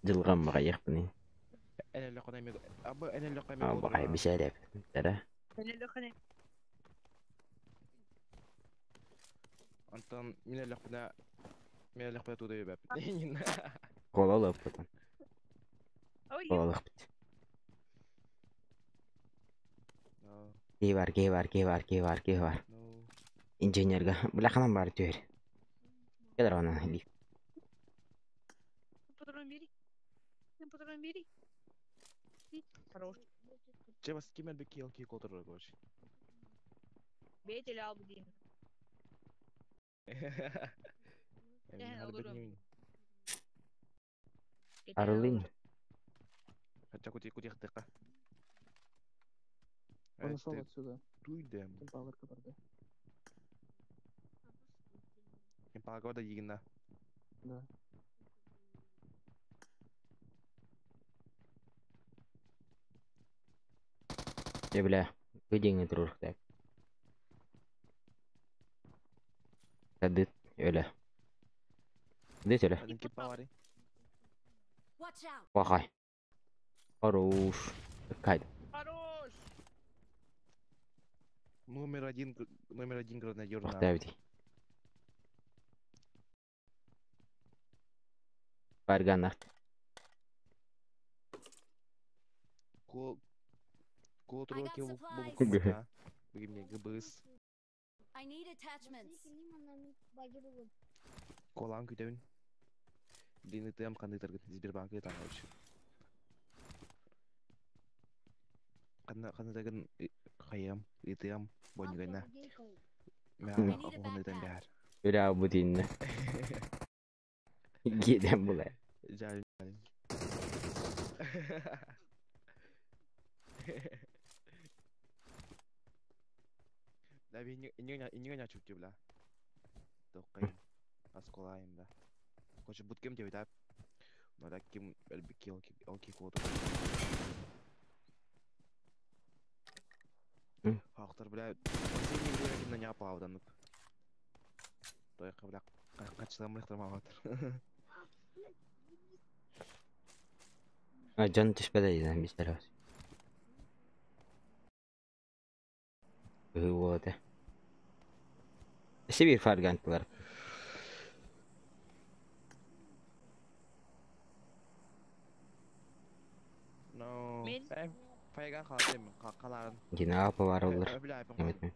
Дьылҕам баҕайыахпыный. Эн әлі қана абы эн әлі қана А баҕай бисэреп. Тара. Антон, мен әлі қана мен әлі қана туда ебәп. Кололоппутун. Кололоппут. Киһи бар, киһи бар, киһи бар, киһи бар, киһи бар. Инженерга. Бля бар түһэр. Келер онан лифт. Патрон бери. Патрон бери. Хорош. Чебас ким әлбе кил ки колтырыр, короче. Бетел албы дейм. Арылын. Хотя кути кути хтыка. Он ушел отсюда. Туйдем. Кемпалырка барды. Кемпалга да егина. Да. Е, бля, выдеңе турур так. Садыт, өлө. Дыт өлө. Один кемпалари. Watch out. Бахай. Хорош. Кайд. Хорош. Номер один гранадер. Мактабди. Барганат. Кол I got supplies. Кол Бүгін ГБС. I need attachments. Колан күтәбин. Дини тем кандыйтар Сбербанк это короче. Канда кандытагын хаям, итем, бонигана. Мә кандытан бәр. Бля, бу динне. Гидем була. Жаль. Да, не не не чук бля. Токкай. Асколайым да. Короче, буткем деп айтап. Но так ким әлбі алки код. Хақтар, бля, последнее время ким на не апауданып. Тойқа, бля, қачыламын мағатыр. А, жан түшпеді дейден бисер. Вот. Сибир фаргантлар. No. Мен? Файган қаладым, қаларын. Гена апа бар олар. Бля, Эметме.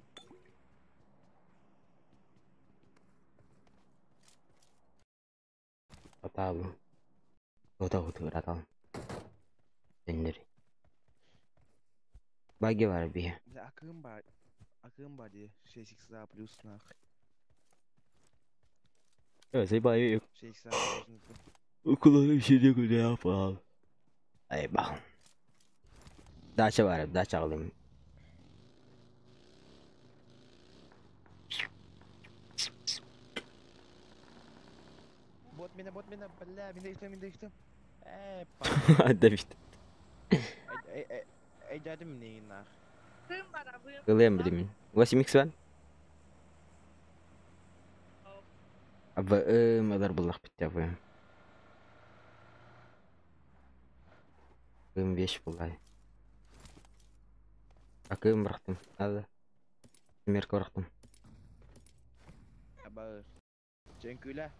Аталым. Ота отур аталым. Өндөр. Баги бар бие. Бля, акым бар. Акым бар де 6x плюс нах. Өсей бай 6x плюс. Окулары işini güne yapalım. Ay bak. Дача бар, дача алым. Бот меня, бля, меня ихтем, меня ихтем. Эй, Давид. Эй, эй, эй, дядя мне нах. Кым бар абы? Ылым билемин. 8x бар? Абы мадар буллах битте абы. Ым 5 буллай. Акым бырактым. Надо. Мерка бырактым. Абы. Ченкүлә.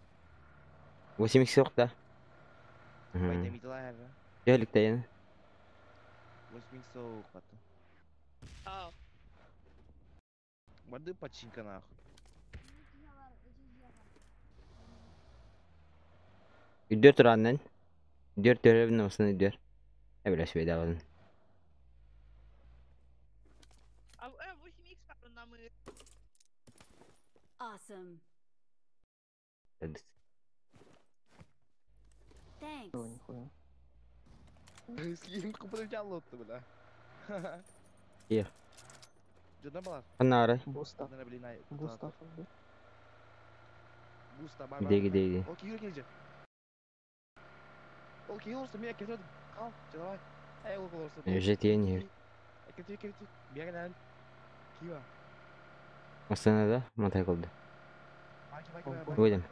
8x yok да. Байда мидла хәбә. Гелик да яны. 8x soğuk баты. Ау. Барды починка нах. Үддөр тураннан. Үддөр төрөбүн olsun үддөр. Эбиле сүбэдэ алын. А 8x бар намы. Awesome. Thanks. Ой, нихуя. Скин купил лотто, бля. Е. Жодна балар. Ханнары. Буста. Надо, блин, ай. Буста. Буста, бар. Деги деги. Ол киһи келже. Ол киһи олорсо, мен кетет. Кал, давай. Эй, ол олорсо. Жетиен ер. Кетет, кетет. Беген Кива. Астанада мотоциклда. Байки, байки, байки. Выйдем.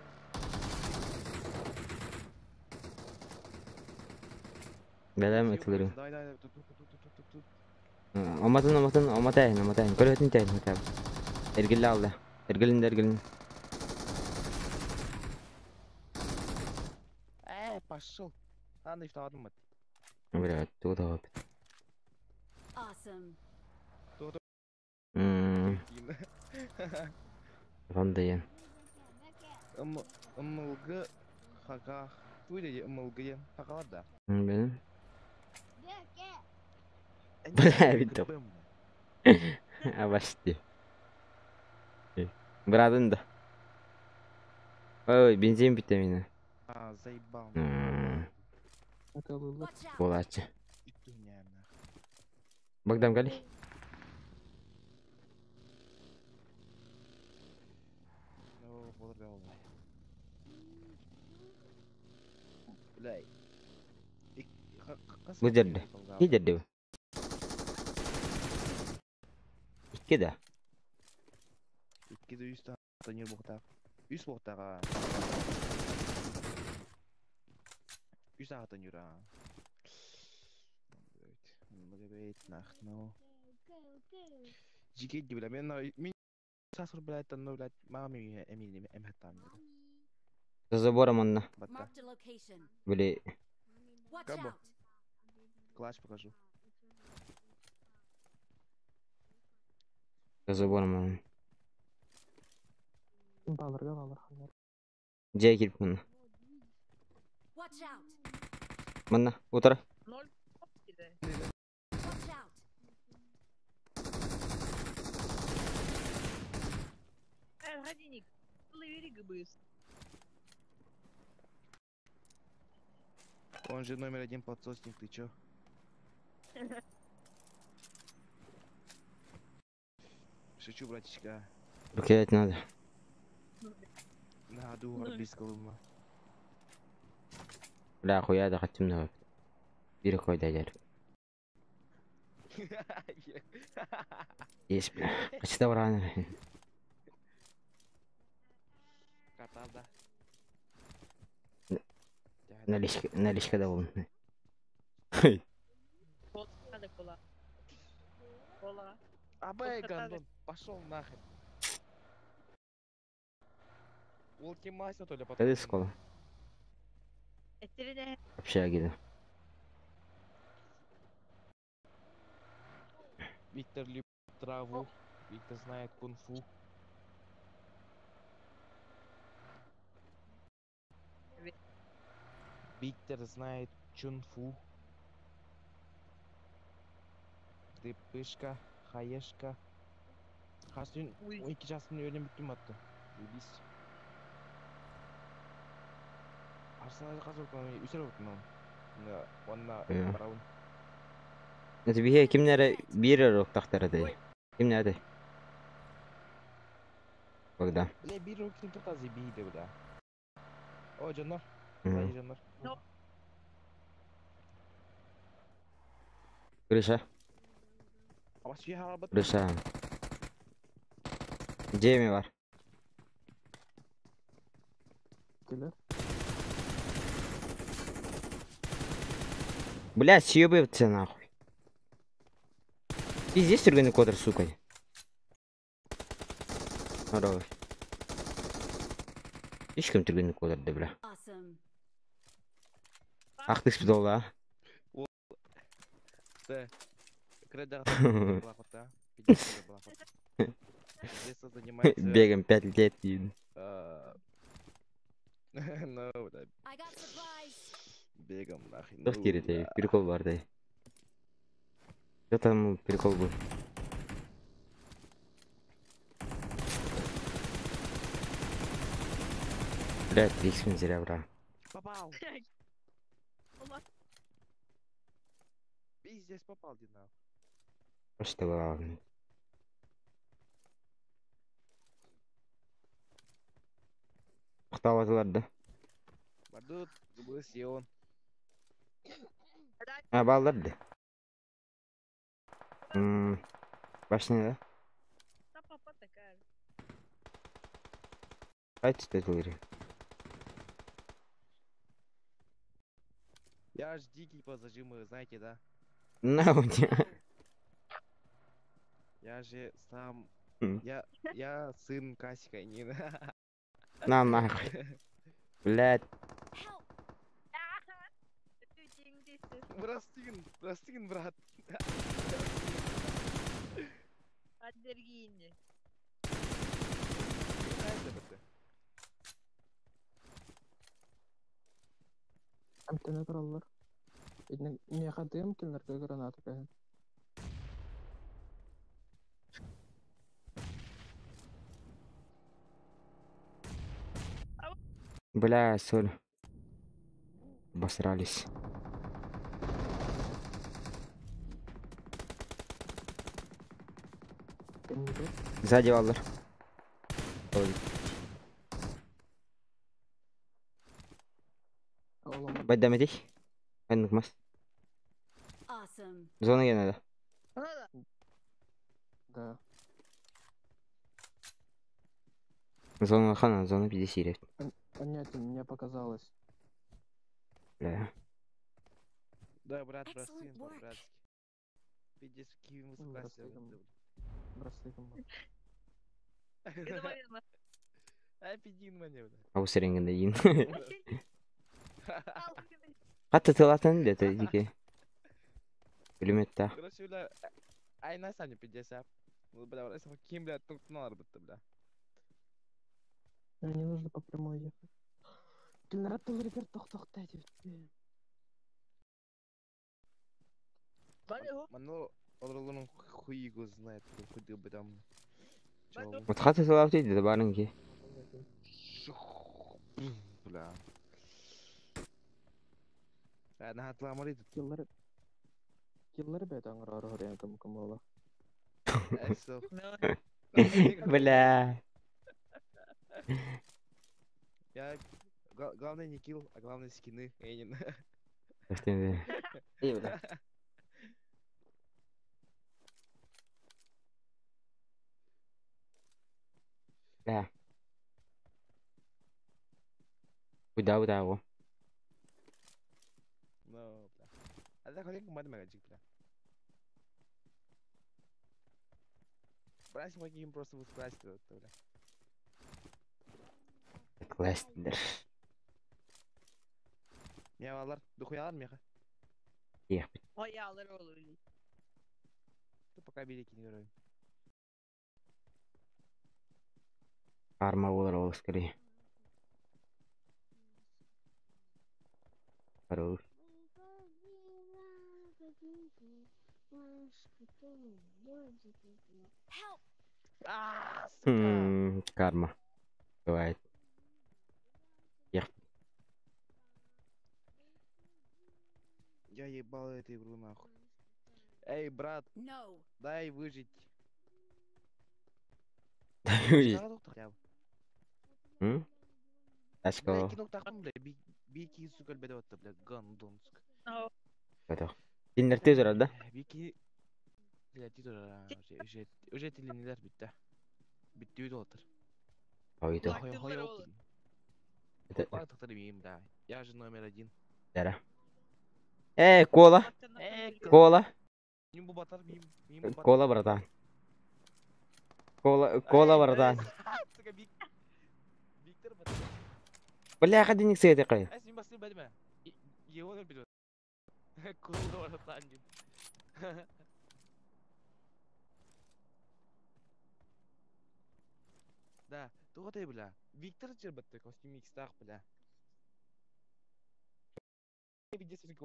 Бәләм этилерин. Давай, давай, тут, тут, тут, тут, тут, тут. Оматын, оматын, оматайын, оматайын. Көрөтүн тайын, оматайын. Эргилли алды. Эргилин, эргилин. Пошел. Аны иштадым мат. Бля, тут вот. Awesome. Вандайын. МЛГ хака. Туйда МЛГ хакалар да. Benim. Бля, видел. Обожди. Брадын да. Ой, бензин битте мени. А, заебал. Это было. Болачы. Богдан кали. Бля. Бу жерде. Ки жерде бу? Икки да. Икки да үс та бухта. Үс бухтага. Үс ата нюра. Бет нах, ну. Жиге бля, мен мен сасыр блядь, ну блядь, маме эмили эмхаттам. За забором онна. Marked a location. Били. Watch Кабо. out. Класс покажу. За забором онна. Балырга балыр ханнар. Жай кирип мына. Watch out. Мына, утыра. Ноль. Watch out. Годинник. Он же номер один подсосник, ты чё? Шучу, братишка. Рукоять надо. На, дугар без колыма. Бля, хуя да хотим на. Бир кой дадер. Есть, бля. Качта бараны. Катада. Наличка, наличка да болун. Кола. Кола. Абэй, гандон, пошел нахер. Ол кем мастер, то ли потом. Кады школа? Общага. Виктор любит траву. Виктор знает кунг-фу. Виктор знает чунфу. Ты пышка, хаешка. Хасın 12 жасын öyle bittim attı. Biz. Arsenal kazandı. Üçer oldu lan. Онна барабын. Это бихе кимнере бир рок тахтара дай. Ким nerede? Богдан. Бля, бир рок ким тоқтазы бейді бля. О, жандар. Жандар. Крыша. Крыша. Джейми бар. Бля, съебываться нахуй. Пиздец, түргені кодр, сука. Хорош. Ешкім түргені кодырды, бля. Ах ты спидола, а. Бегом 5 лет. Ну, да. Бегом нахрен. Что в прикол бар, дай. Что там прикол был? Блядь, Иксмен зря, бра. Попал. Пиздец попал, ди нахуй. Что главное. Ықталатылар да. Бардут, был Сион. А, баллар да. М, Башня, да? Та папа такая. Қайтты деді Я аж дикий по зажиму, знаете, да? На у тебя. Я же сам... М. Я сын Касика и Нины. На нахуй. Блядь. Брастыгин, Брастыгин, брат. Адергини. Амтена тураллар. Итинник миэхэ тыам кинилэргэ граната кэһэн. Бля, соль. Обосрались. Кэннигэр Сзади баллар. Ой. олом Байдамедих. Айныкмас. Awesome. Зона надо. да. Зона хана, зона 50. А нет, мне показалось. Бля. Да, брат, Excellent Брастыгин work. по-братски. Пиздец, какие мы М, согласия. Брастыгин. Брастыгин. Ай, пидин мне, бля. Ау сиренгенде дейін. Қатты тылатын деді дике. Пулемет та. Короче, бля, ай, на сами 50. Ну, бля, бля, ким, бля, тут бітті, бля. Не нужно по прямой ехать. Кинилэр тылларыгар тохтохтой диэбит. Мано, олоролорун хуй его знает, хуй бы там. Вот хаты тылап дейді барынки. Бля. А, на атламары тут. Киллер Киллер бэт аңырар хорыйан кым кым ола. Бля. Я главное не килл, а главное скины, Энин. Эй, бля. Бля. Куда куда его? Ну, бля. А так хотя бы магазин, бля. Брать могим просто выскласть, бля. Кластер. Мявалар, духуялар меха. Ехать. Оялар olur. Ты пока великий не герой. Арма болар ол скорее. Хорош. Help! А, сука! Карма. Бывает. Ехать. Я ебал эту игру нахуй. Эй, брат, No. дай выжить. Дай выжить. Хотя бы. М? Бля, Тачка. кино тахтым, бля, бики, сука, бля, вот, бля, гандон, сука. Готов. Киндер тез ұрады да? Бики, бля, ти тоже, уже, уже тилинилер битти. Битти үйді отыр. Ой, то. Хой, хой, ол. Это- Хой, бля. Я же номер один. Дара. Эй, кола. Эй, Кола. Мим бу батар, мим, мим бу батар. Кола, братан. Кола, кола, братан. Сука, Бик. Виктор батар. Бля, ходи не кай. Ай, син басын бәдіме. Его берет. Кола, братан. Да, туғатай, бля. Виктор жер бітті, костюм икстақ, бля.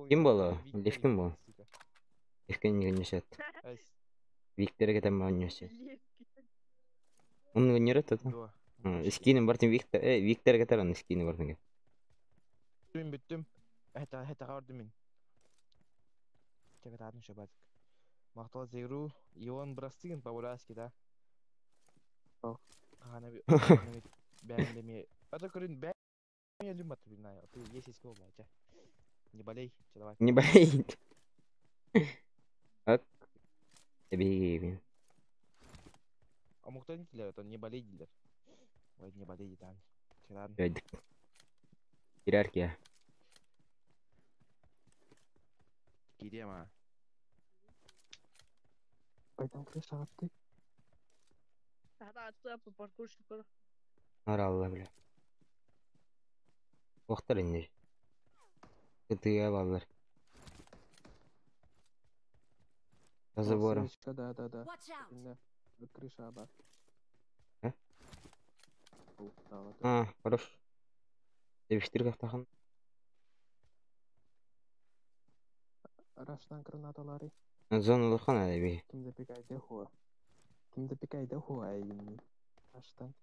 Ким был? Лев ким был? Левкен не несет. Виктор там он несет. Он не это. Скинем бартын Виктор, Виктор кетер скинем бартын. Бүттүм, бүттүм. Это, это қарды мен. Чакатаатын шабатик. Махтал за игру. И он брастыгин по-бурятски, да? А то көрүн бэм люмат знаю. Ты есть есть кол, блядь. Не болей, чё давай. Не болей. Ак. Эбиги. А мог не дилер, это не болей дилер. Ой, не болей, да. Чё Иерархия. Кирема. Пойдем крыша, ты. Аралла, бля. Вахтар инне. Кытыга баллар. За забором. Да, да, да. Крыша, аба. А, хорош. Девиштир кахтахан. Раштан гранаталары. Зона улахан аби. Ким запекайте хуа. Ким запекайте хуа айни. Раштан.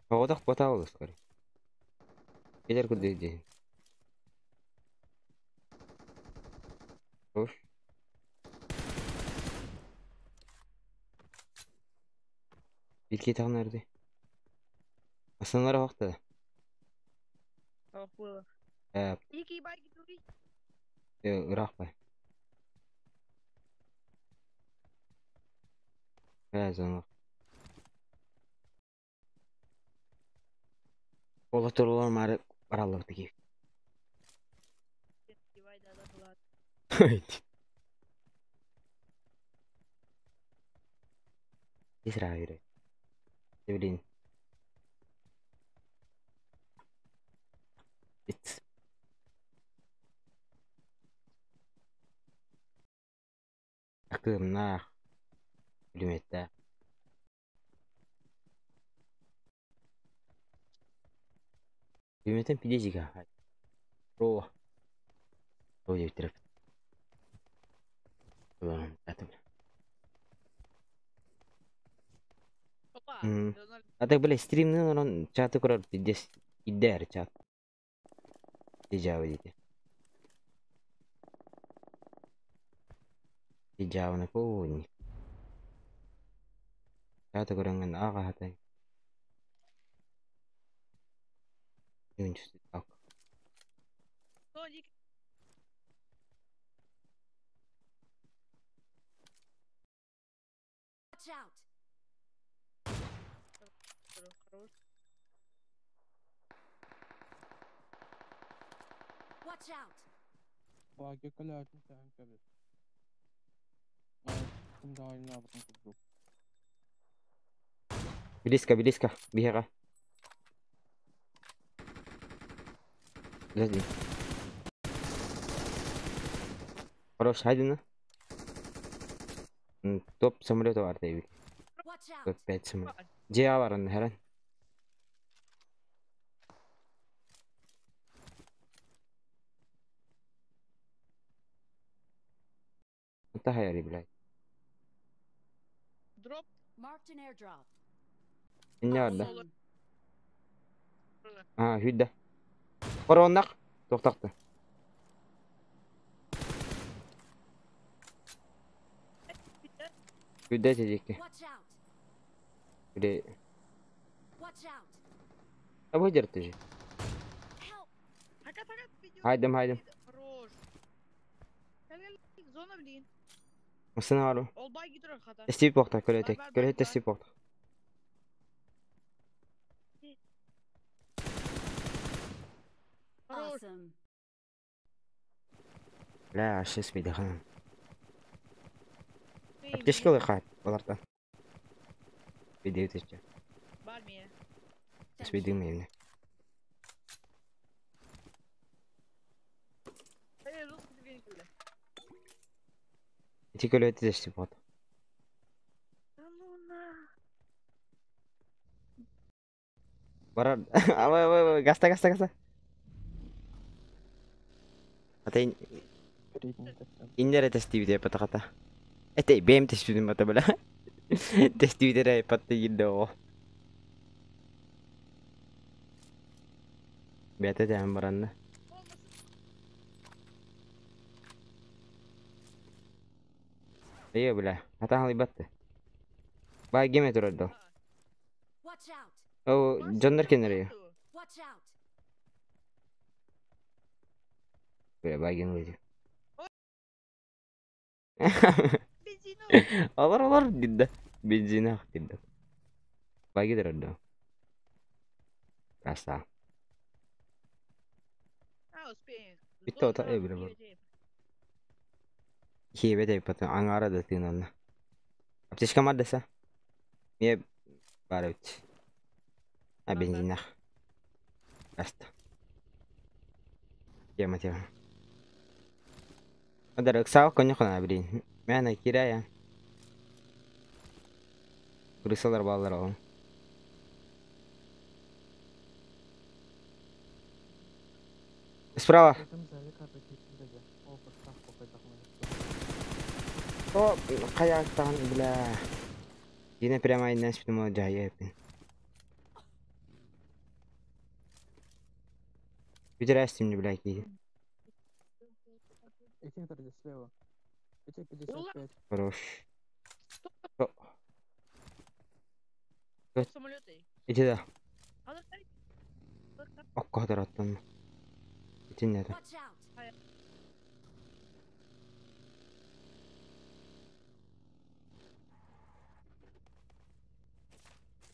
Оғдақ бата олыс көр. Келер күрді Хош. Илки тағын әрді. Асанлары вақты. Iki bay gidiyor. Irak bay. Зона. Ола турулар мары баралар тики. Исра yürü. Блин. It's Акымнах. Бүлүметте. Бүлүметтен пидезига. Рова. Рова деп тереп. А так, бля, стримны он чаты көрөр пиздец. Идер чат. Дежава дейді. Дежава на. Чаты көрөнгөн ага хатай. Так. Watch out. Watch out. Баги калятин тән кебек. Ким дайын абын курдук. Близко, близко. Бега. Подожди. Хорош, хайдена. Топ самолета бар дейбит. Топ 5 самолет. Же бар аны херен. انت هيري بلاي. Drop. Marked an airdrop. İnne vardı. Ha, hüdde. Koronnak. Toktakты. Hüdde tedikki. Бile. Абы дертежи. Хайдым, хайдым. Masına var mı? Steve bokta, көрөтек. Көрөтек Steve bokta. Ла, шес бейді ханым. Аптечка лыхат, оларда. Бейді өтече. Бейді мейді. Ити көлөтү дешти бот. Барар. Абай, абай, абай, гаста, гаста, гаста. Ата иннере тестибите патаката. Эте бем тестибите мата бала. Тестибите рай патты гидо. Бете тәм баранна. Эйе, бля. Хатан халыйбатты. Бай кеме турар до. Watch out! О, дьоннор кеннер Watch out! Бля, байген выйди. Алар алар дидде. Бензин ах дидде. Байге турар до. Краса. Bitti ota e bile bu. Хиэбэ тэйпатын аңара да тыынанна. Аптечка мардаса. Мие бар эбит. А бензинах. Аста. Тема тема. Адар ыксаал коньохона билин. Мэна кирая. Крысалар баллар ол. Справа. О, каяктан, бля. Дина прямо айнан спину жайы эпин. Бүтерәстим, бля, ки. Эти метры слева. Эти 55. Хорош. Самолеты. Иди да. Окко тараттан. Итин это. Watch out!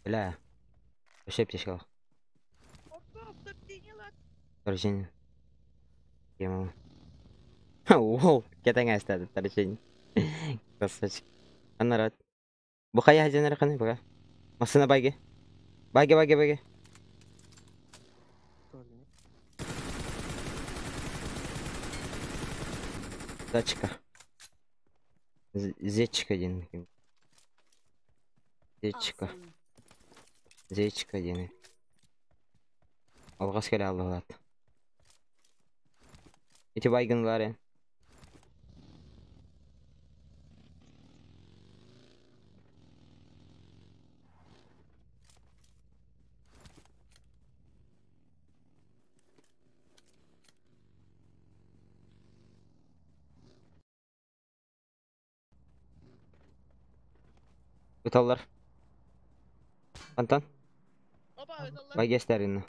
Бля. Вообще птичка. Торжение. Тема. Уол, кетең әстәді торжение. Красавчик. Анарат. Бу кая хазинар каны бага. Масына байге. Байге байге байге. Тачка. Зечка один. Зечка. Зечка один. Алгас келе алды Ити байгынлары. Ыталлар. Антон. Байгестерин.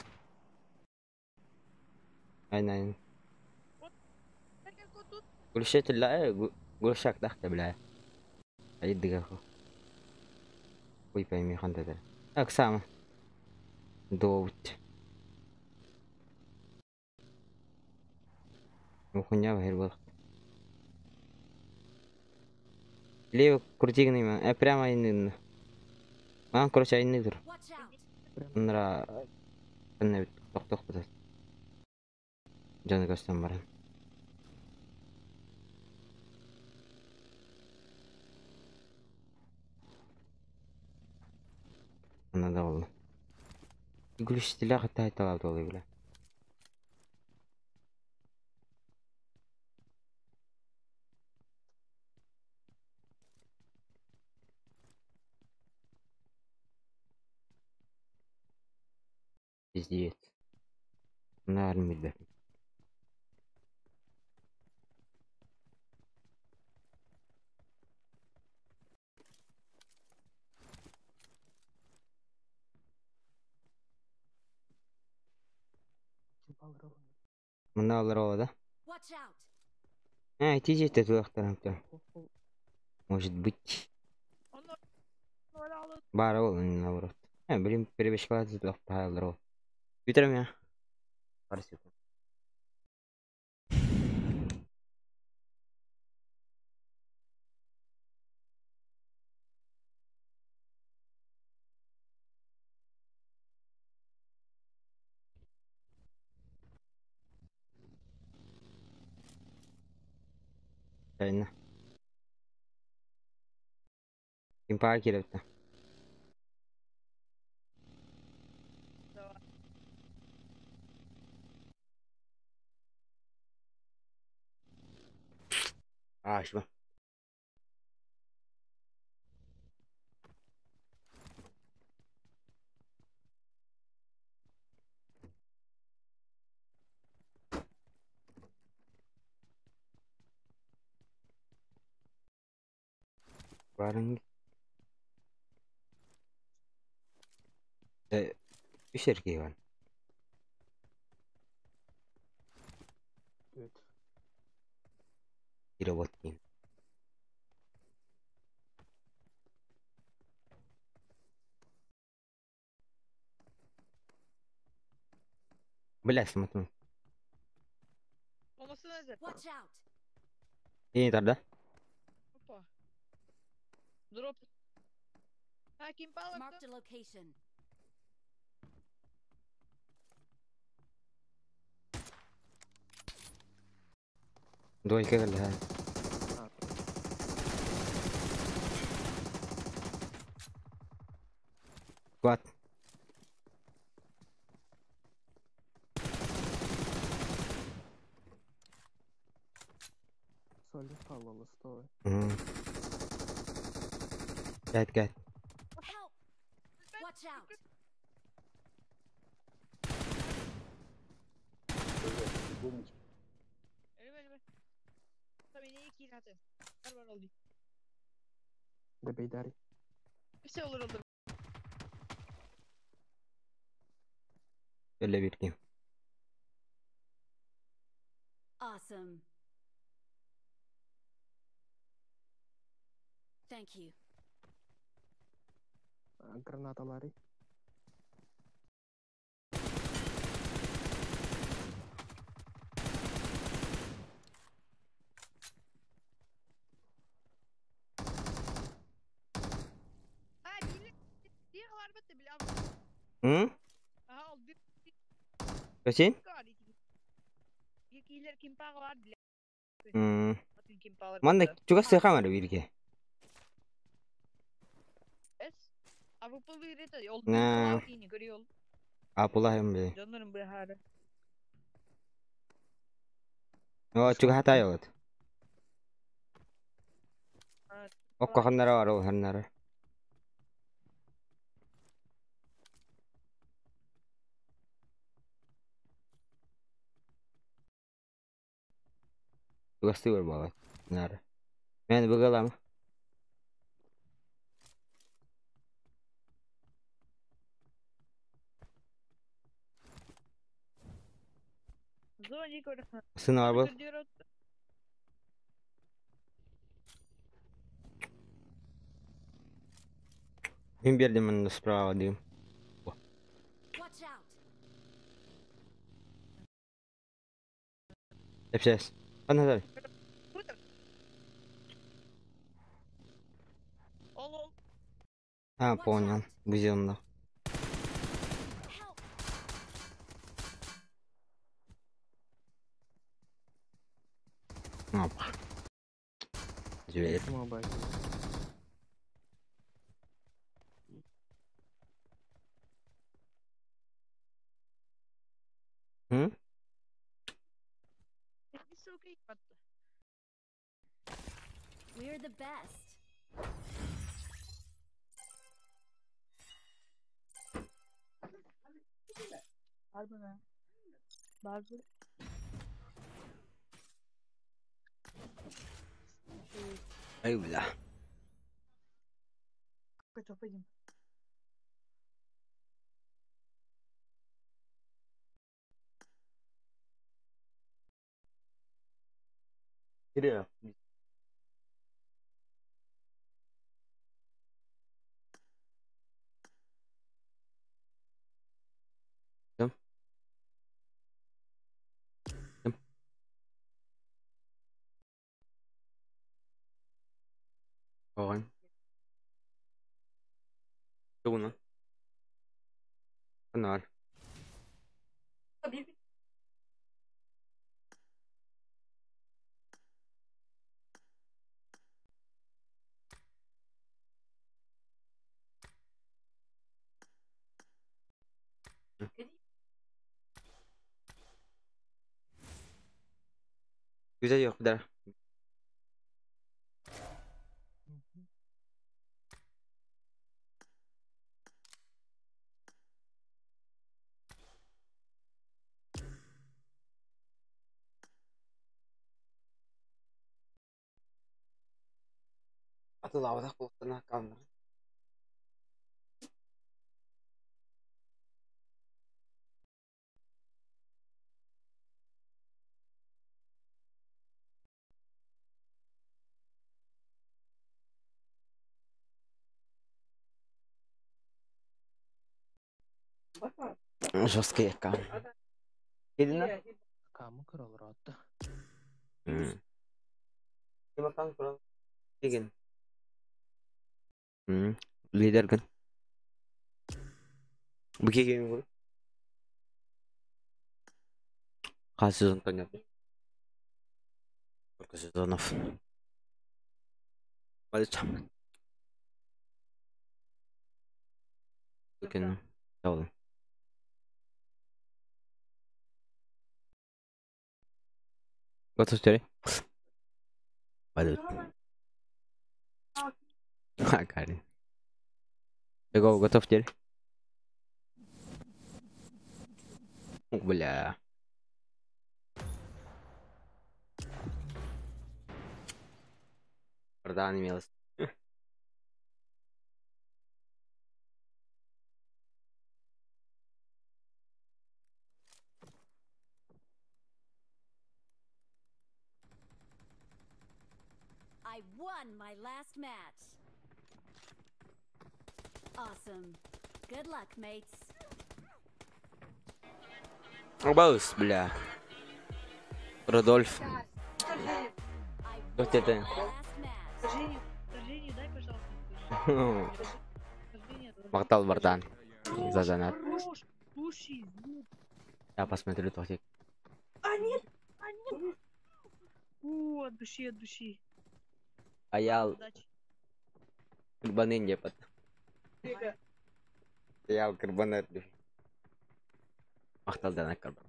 Aynen aynen. Gulshat la gulshak taxta бля. Айдыга. Ой, пойми хантадыр. Аксама. Доут. Ухуня бахир бол. Лево крутигный ма. Прямо айнын. А, короче, айнын. Нра. Ток-ток бутат. Жаны көстөн баран. Ана да болду. Гүлүштиле ката айталап болду бля. Пиздец. Нарын билбеппин. Мында алар ола да? Watch out! А, тиже тулактар. Может быть. Бар ол, наоборот. А, блин, перебежкалады тулактар ол. Бүтерем я. Пару секунд. Правильно. Импа кирепті. А, что? Барын үс эркей бар. Evet. Robot дейін. Бля, смотрю. Olması lazım. Watch out! Yeni tarda. Hoppa. Drop. Ha kim Marked bağlattı? a location. Двойка келді. Квад. Соли халала стой. Кәт, кәт. Help! Watch out! Ölme ölme. Tabii ne iki zaten. Var var oldu. Добей дари. Hepsi olur olur. Öyle bir kim. Awesome. Thank you. Граната Ларри. Ha bir diğer var bitti bile. Hı? Aha oldu. Kaçın? Bir kiler kim var bile. Hı. Kim bağlar. Манда чугас сыха бар бирге. Es. Avrupa bir de oldu. Ne? Görüyor. Апула hem бе. Canlarım bu harı. О, чугас хата йот. Ha. Окко ханнара бар ол ханнара. Чугас бар бала. Нара. Мен бұғалам. Zor görüyor. Сын бар бұл. Мен бердім мені справа дейм. Watch out! Тепсес. Ана Ol ol. А, понял. Бузенно. Help! Опа. Зверь. Hı? We're the best. Harbi mi? Bazı Ай, бля. Topa Giriyor. Kim? Kim? Oğlan. Тугуна. Фонарь. Güzel yok bir daha. Атылаабатах буолтана аккауннарын. Жесткий аккаунт. Кидина? Камы кыралар атты. Ким аккаунт курал? Кигин. Лидер гын. Бу кигин бу. Хас сезон понятно. Сколько сезонов? Молодец. Выкину. Давай. Готов теперь? Пойдут. А, Карин. Го, готов теперь? Ух, бля. Продан имелось. I won my last match. Awesome. Good luck, mates. Баус, бля. Рудольф. Кто это? Женю, дай, пожалуйста. Мактал, братан. За донат. Хорош, слушай, звук. Я посмотрю тохтик. А нет, а нет. О, от души, от души. А я Удачи. кырбанын деп ат. Я кырбанар деп. Мактал донат кырбан.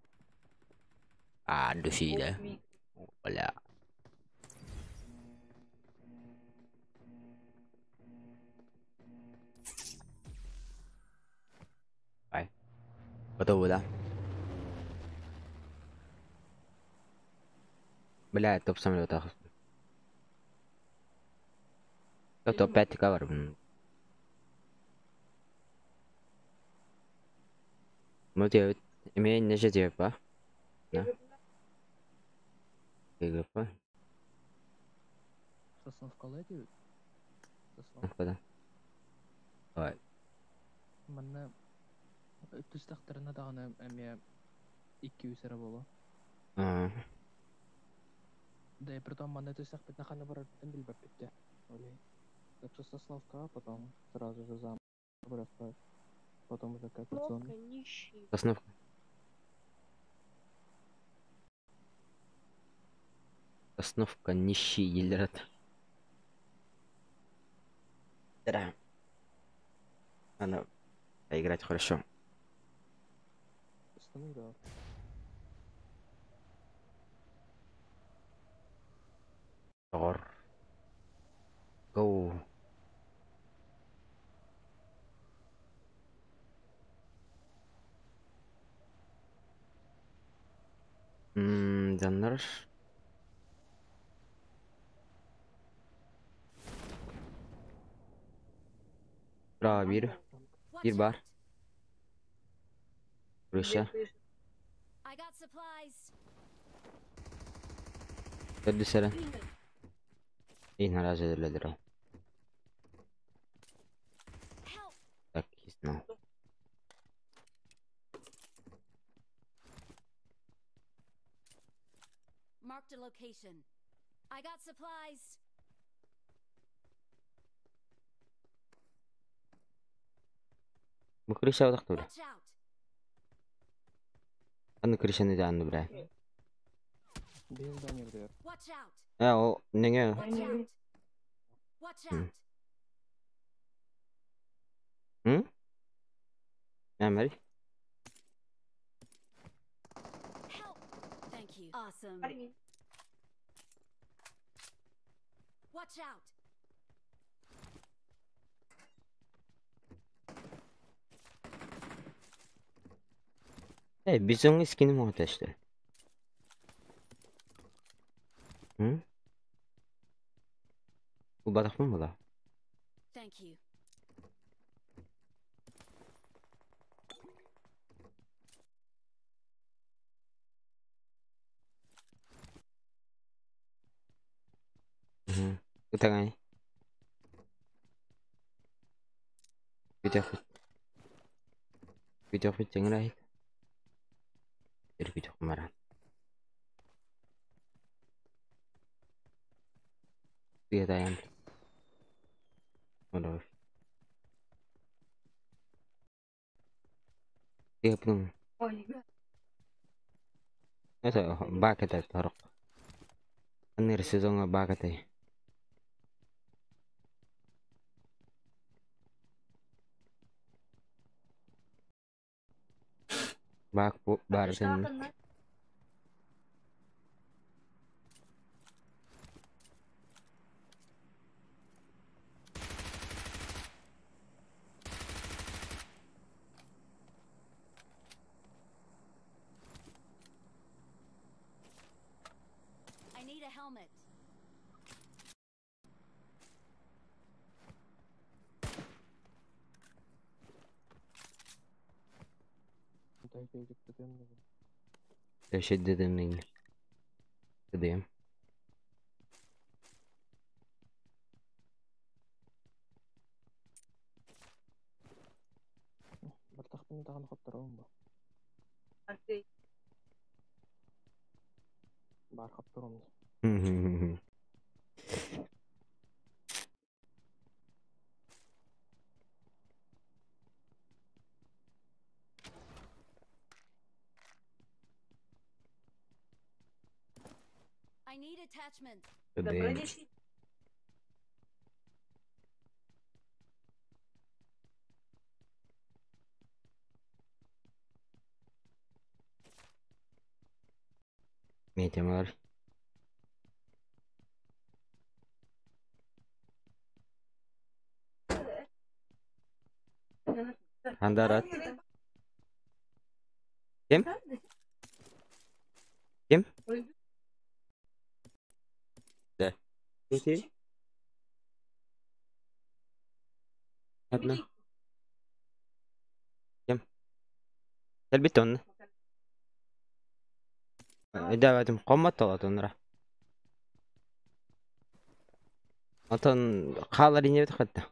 А, от души, да? Бля. Ай. Готово, да? Бля, топ самолета. Топ 5 кавер. Ну, тебе имеет не же па? Да. ГГП. Сосновка леди. Сосновка. Куда? Давай. Манна түстахтарына даҕаны эмиэ икки үс эрэ буолуо. А, Да и притом манна түстахпытына ханна барарбытын билбэппит дии. Олей. Так что Сосновка, потом сразу же замок вырастает. Потом уже как Кнопка зона. нищий. Сосновка. Сосновка нищий елерат. Да. Надо поиграть хорошо. Останови, да. Тор. Go. Даннарш. Бра, bir. Bir бар. Крыша. I got supplies. Төрдүсәрі. И наразы өлелер. Так, no. Marked a location. I got supplies. Бу крыша одақ бля. Watch out. Аны крышаны да аны бля. Без здания вдвер. Watch out. Э, ол неге? Watch out. Watch out. М? Әмәл. Thank you. Awesome. Watch out. Э, бизонный скин могут что? М? Бу бадақпын була. Thank you. Ытаҥай. Күтөхпүт. Күтөхпүт чэҥирай. Эр күтөх маран. Тыатайан. Олор. Тыапның. Это бааката торок. Аныр сезонга баакатай. Баак бу баарытын. I need a helmet. Шеддедемнин. Тыдыйым. Бартахпын даҕаны хотторобун бу. Баар хотторум. I need attachments. Тыдыйым. Метемар. Андарат. Ким? Ким? Да. Ты? Одна. Ким? Кэлбит онно. Өйдөөбөтүм, хоммот толотунра. Отон хаалар инебит хатта.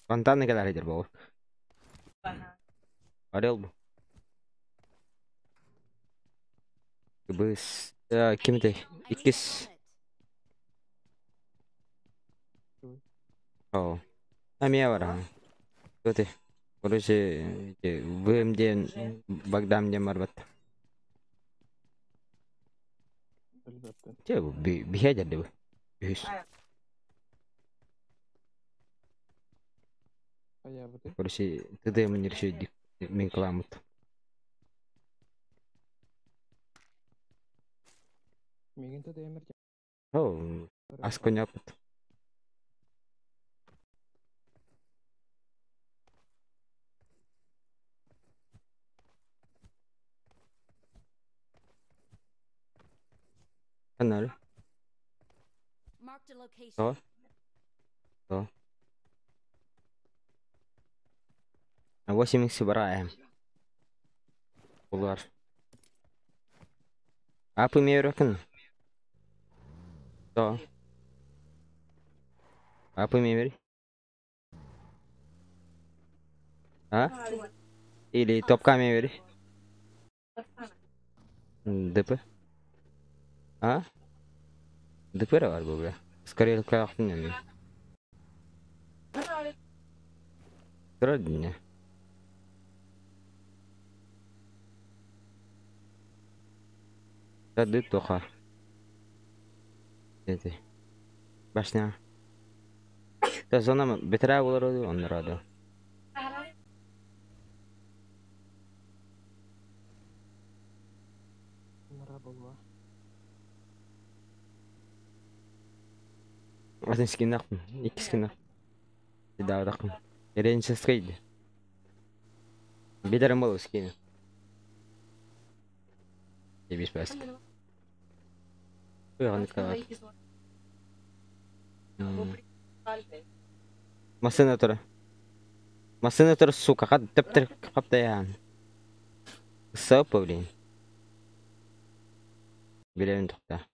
Фонтаны кэлэр идер бу. Орел бу. Быс ким этэй? Иккис. Оо. Эмиэ бар. Көтө. Короче, ВМ диэн Богдан диэн барбат. Чэ, бу биһэ дэрди бу. Үһүс. Короче, ТДМ решили мин кыламыт. Мигин ТДМ Оо, ас коньяппыт. Ханнары? Marked a location. Тоҕо? Тоҕо? 8 бараа Булар. Апы мейрөкүн. Тоҕо? Апы меймери? А? Или топка меймери? ДП? А? ДП бар бу бля. Скорее каяктын эми. Турар динне. Тады тоха. Эти. Башня. Та зона бетера болор оннородо. Нара буолуо. Атын скиннахпын. Икки скиннах. Даадахпын. Эренческейди. Бедарым болу скини. Эбис бас. Массыына тура. Массыына тура, сука, хат тэптэр хаптайаан. Сапа, блин. Билэбин тухта.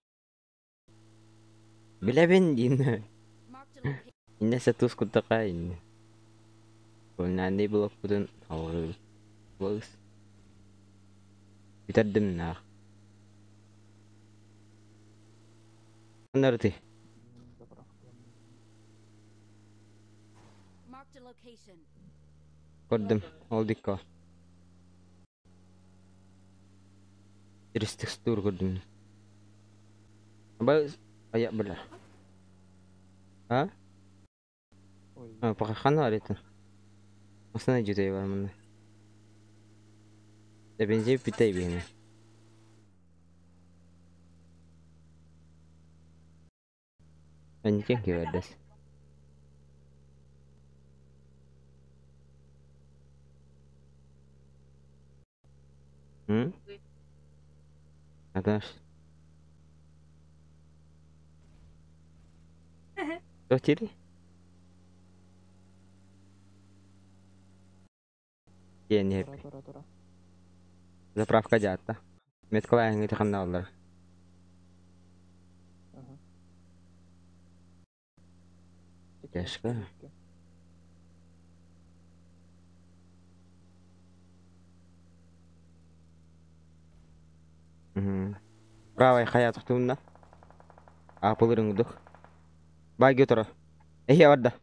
Билэбин диин. Инне се тус куттака инне. Полнанный блокпутун алгы. Блокс. Бүтэрдим наах. Аннарыты. Көрдүм, ол дикко. Через текстур көрдүм. Ба ая бля. А? А, пока хана аритын. Масына жүтэй бар мында. Да бензин питай бейне. Анникен кивердес. М? Аташ. Тохтири? Киэн Тура, тура, тура. Заправка дьаатта. Меткалайыңы таханна олар. Ага. Тяжко. Правай хая тохтуунна. Апылырыңдук. Бай тура. Эхе барда.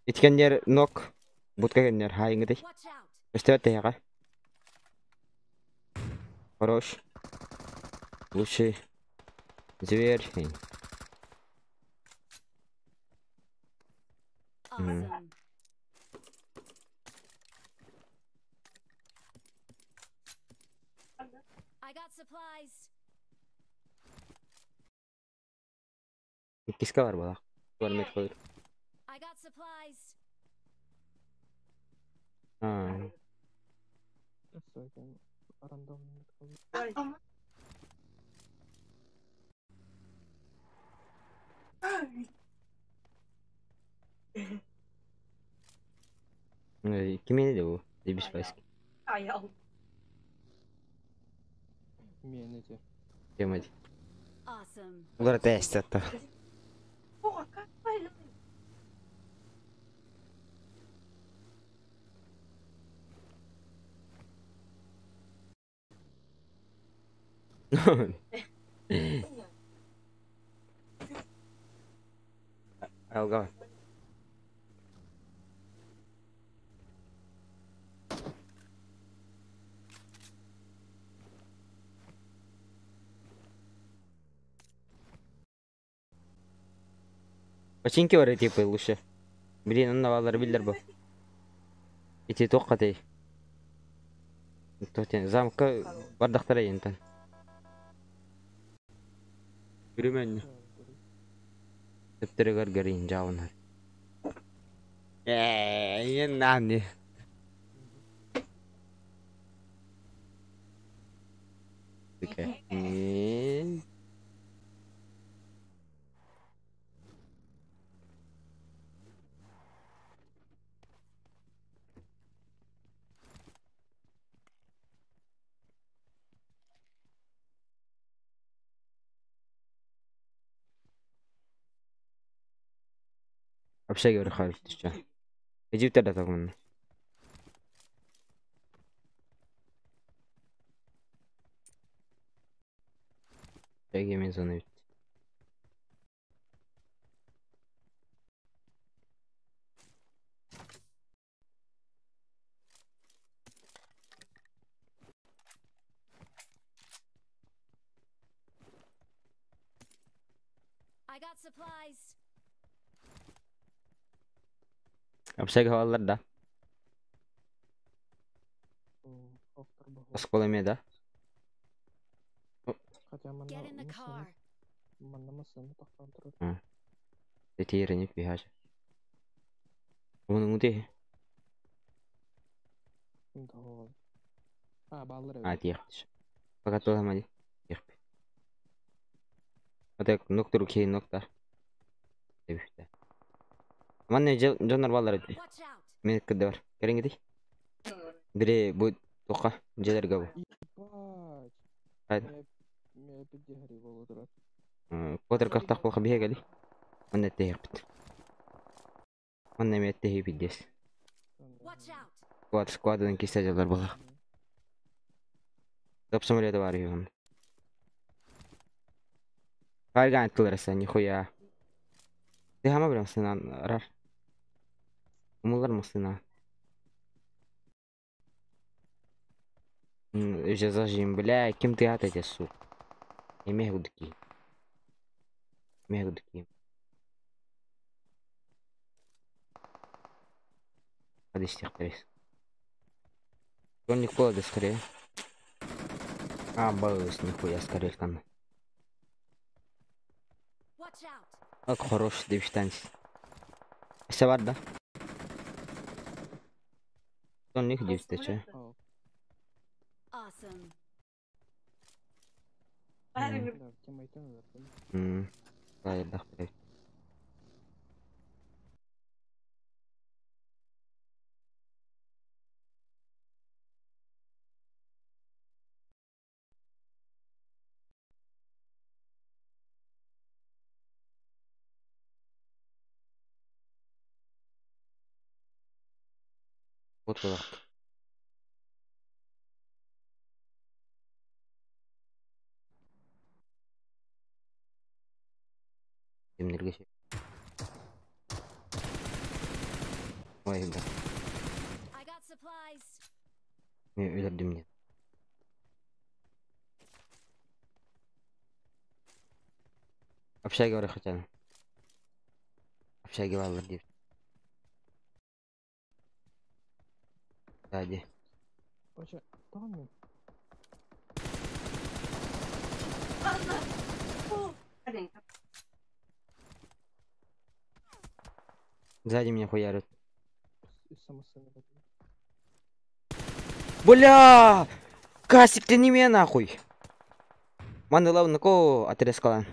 Иткеннер нок. Бутка кеннер хайыңы Өстөт тэйга. Хорош. Лучший зверь. Awesome. I got supplies. Киска бар бала. Бар мет қойыр. I got supplies. А, Всё, это рандомный меткалар. Кимени де бу? Дебиш пайс. Мен эти. Темати. Awesome. Улар тест атта. Алга. Починки бар типа лучше. Блин, онна балар билдер бу. Ити тоққа тей. Тотен замка бардақтара ентен. Үрүмөн. Төптөрөгөр гөрин жабынар. Ээ, нани. Окей. Общага говорю, ты что? Иди в тогда так Общаги мен зона ведь. I got supplies. Общага алар да. Оскола ме да? Хотя Get in the car. манна масына тохтоон турар. Тетерини пихаж. Оны муте. Да. А, баллар А эбит. тиэхтиш. Пока тула мали. Тиэхпит. Ота ноктур кей ноктар. Дебиште. Манна дьоннор баллар эбит. Watch out! Мен кыддар бар. Кереңгити. Бире бу тока желерге бу. Ебать. Хайда. Меня пизде гори дурак. Котер кахтах болха бие гали. Манна тиэхпит. Манна ме тиэхпит дес. Watch out! Сквад сквадан кисе жалар була. Топ самолета бар юм. Фарган тылырса нихуя. Ты хама прям сына рар. Умулар мусына. Уже зажим, бля, кем ты атайте, сука. Эме гудки. Эме гудки. Hadi пресс. Он не холода скорее. А, балуюсь, нихуя, скорее там. Watch out! Как хорош девштанс. Все бар да? Он них девштача. О, Awesome. да, тиммейтен өлөрдүм. Hayır, да, блядь. Вот вот. Темнерге ше. Ой, да. I got supplies. Мен өлөрдүм не. Общага бар хотя. Общага бар деп. Сзади. Оча, тоҕон мен? Сзади меня хуярят. Самосына бат. Бля! Касик, ты не меня нахуй! Маны лав нако отрезкалан.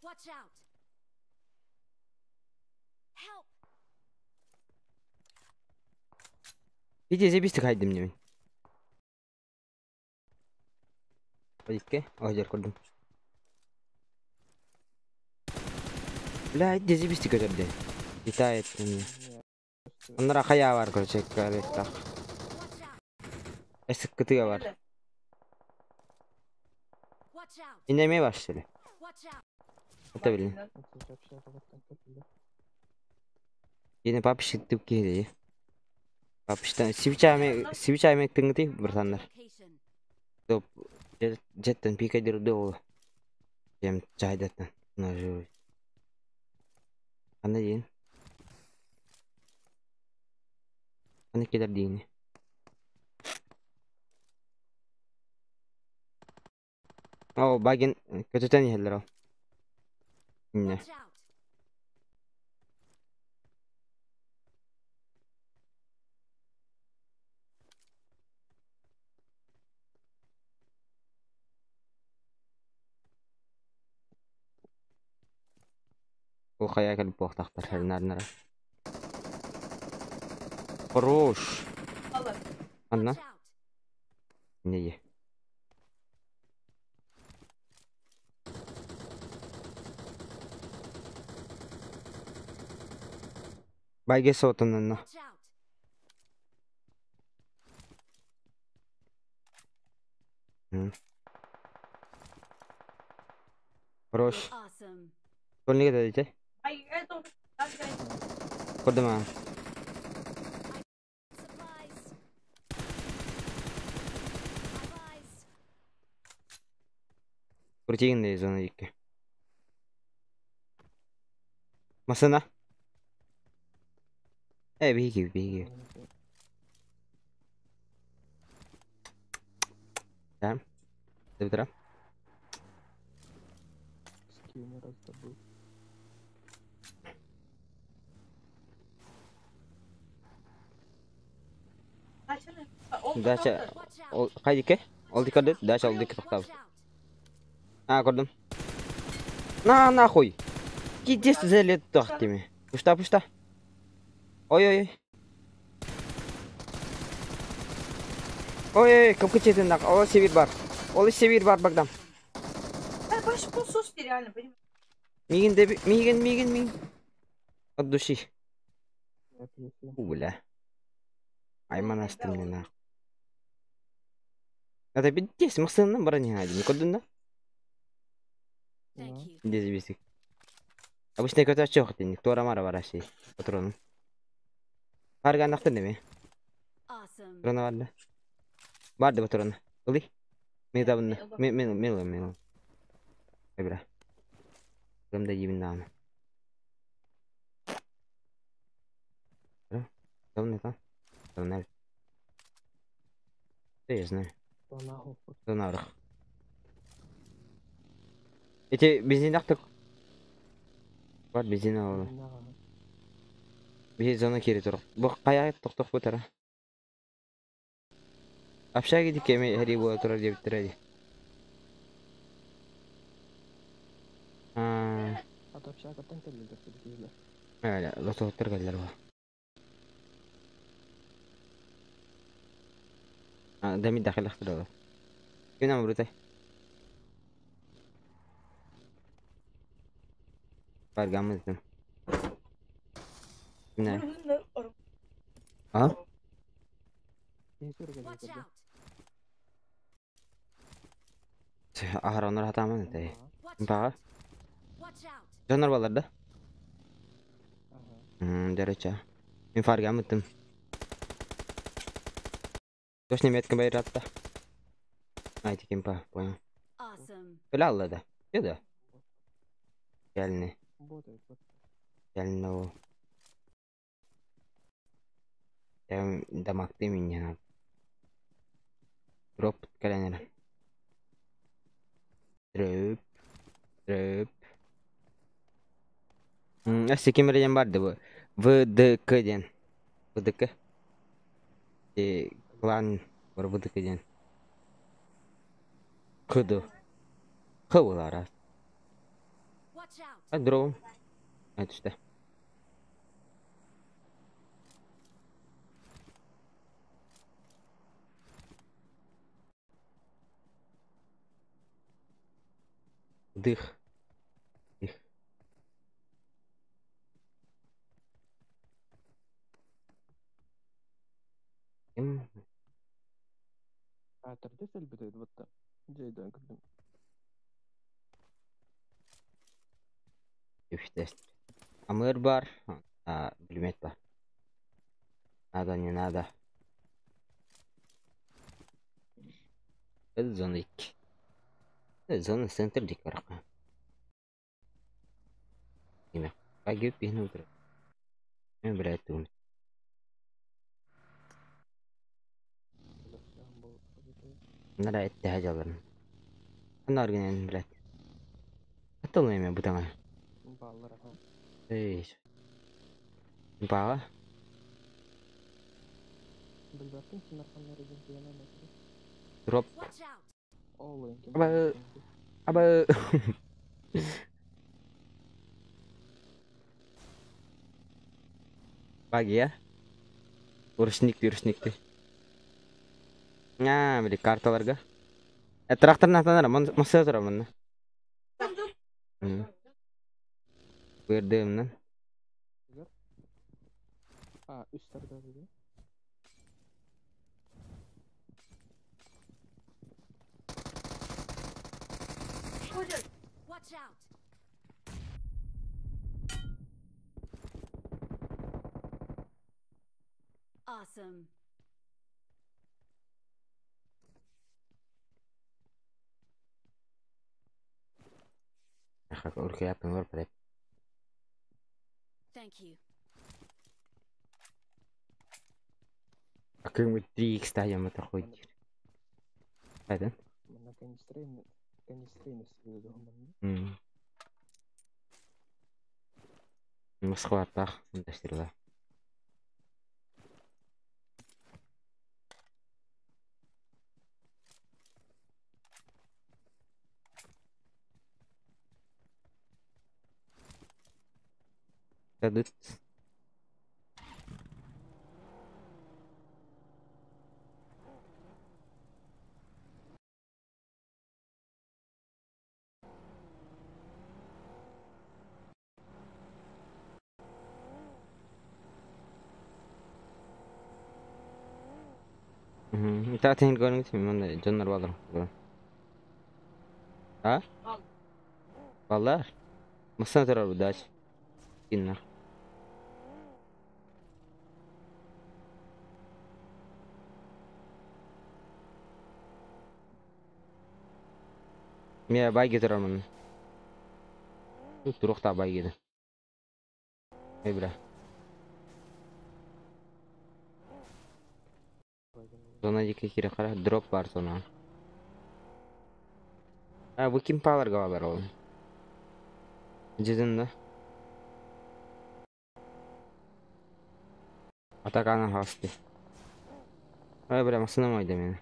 Watch out! Help! Иди забисти хайдым немен. Одикке, ожер көрдүм. Бля, иди забисти көтөрдү. Летает мне. Оннара хая бар, короче, так. Watch out! Эсик кытыга бар. Watch out! Инеме бар что ли? Watch out! Это блин. Yine папщик тып киһи. Папщиктан свечами свечами тыңгы братандар. Location. Топ жеттен пикадир дол. Ем чайдаттан. На живой. Ана дейін. Ана келер дейін. О, багин көтөтөн иһэллэр ол. Инне. Watch out! Ол хая кэлип буохтахтар нарнара. Хорош. Анна. Watch out! Не. Байге сотунна. Watch out! Хорош. Awesome. Толниге дедите. Көрдүм а. Supplies. Supplies. Крутигин зона икки. Масына. Э, беги, беги. Да. Добра. Скину раздобыл. Дача ол хайдике? Ол дикарды, дача ол дики тоқтабыт. А, көрдüm. На, нахуй. Пиздец залет тахтими. Пушта, пушта. Ой-ой-ой. Ой-ой, капкы четин Ол севир бар. Ол севир бар, Богдан. Да, больше полсуски реально, понимаешь? Мигин де, мигин, мигин, мигин. От души. У, бля. Айман астым мне нахуй. Это пиздец, машина броня один. Куда на? Здесь бисик. Обычно көтө чох дин, туара мара бараши. Патрону. Харга нахтын деме. Патрона барды. Барды патрона. Ыли. Мен табынны. Мен мен мен мен. Бра. Кымда жибин дааны. Табынны там. Табынны. Я знаю. Зона Эти бензин ақтық. Бар бензин алалы. Бензин зона кері тұр. Бұл қая тоқтоқ бұтара. Общаги дикеме хәри була тұрар деп тұр А общагаттан келдер келдер. Әле, лототтар келдер ба. А, дами дахил ахтыр. Кем нам брутай? Бар гамыздым. Не. А? Ахаронор хатаман этэй. Бага. Жонор балар да? Дәрече. Мен фаргамыттым. Точно метка байратта. Айти кемпа, понял. Бля аллада. Да? Gelni. Gelni o. Дамакты меня. Дроп каленер. Дроп. Дроп. Өссө ким барды бу? ВДК ден. ВДК. Клан бар ВДК ден. Кыды. Кы булар. А дроп. Это что? Дых. Дых. А, төрдүс элбит бутта. Жайдан көрдүм. Үш Амыр бар. А, билмет бар. Надо, не надо. Это зона 2. Зона центр дик барака. Имя. Погиб пихнул. Мен блядь, думаю. Нара этте хажаларын. Ана аргинен, блядь. Атыл эме бутаңа. Баллар аха. Эй. Бага. Билбәттем Тимирханнар деген дигән Дроп. Ол Аба. Аба. Багия. Урышник, урышник. А, били карталарга. Трактор натанара, маса тура мында. Бердим. А, үч тарда деди. Watch out. Awesome. Thank you. А как 3х ставим это хоть? Это? Мына канистрейн, канистрейн өстүгө Москва тах, даштырла. Дыт. Таатын көрүҥ манна дьоннор баалар. А? Балар. Масына турар дач. Киннер. Мия байги турар манна. Туруқта байги. Эй бля. Зона диэки киирэ хара дроп бар зона. А, бу ким паларга бар ол? Дедин да. Атаканы хасты. Ай, бля, машина майда мені.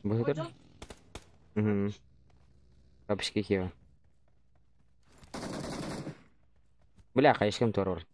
Быһытыр. Мгм. Бабушки киева. Бля, хайышкам торор.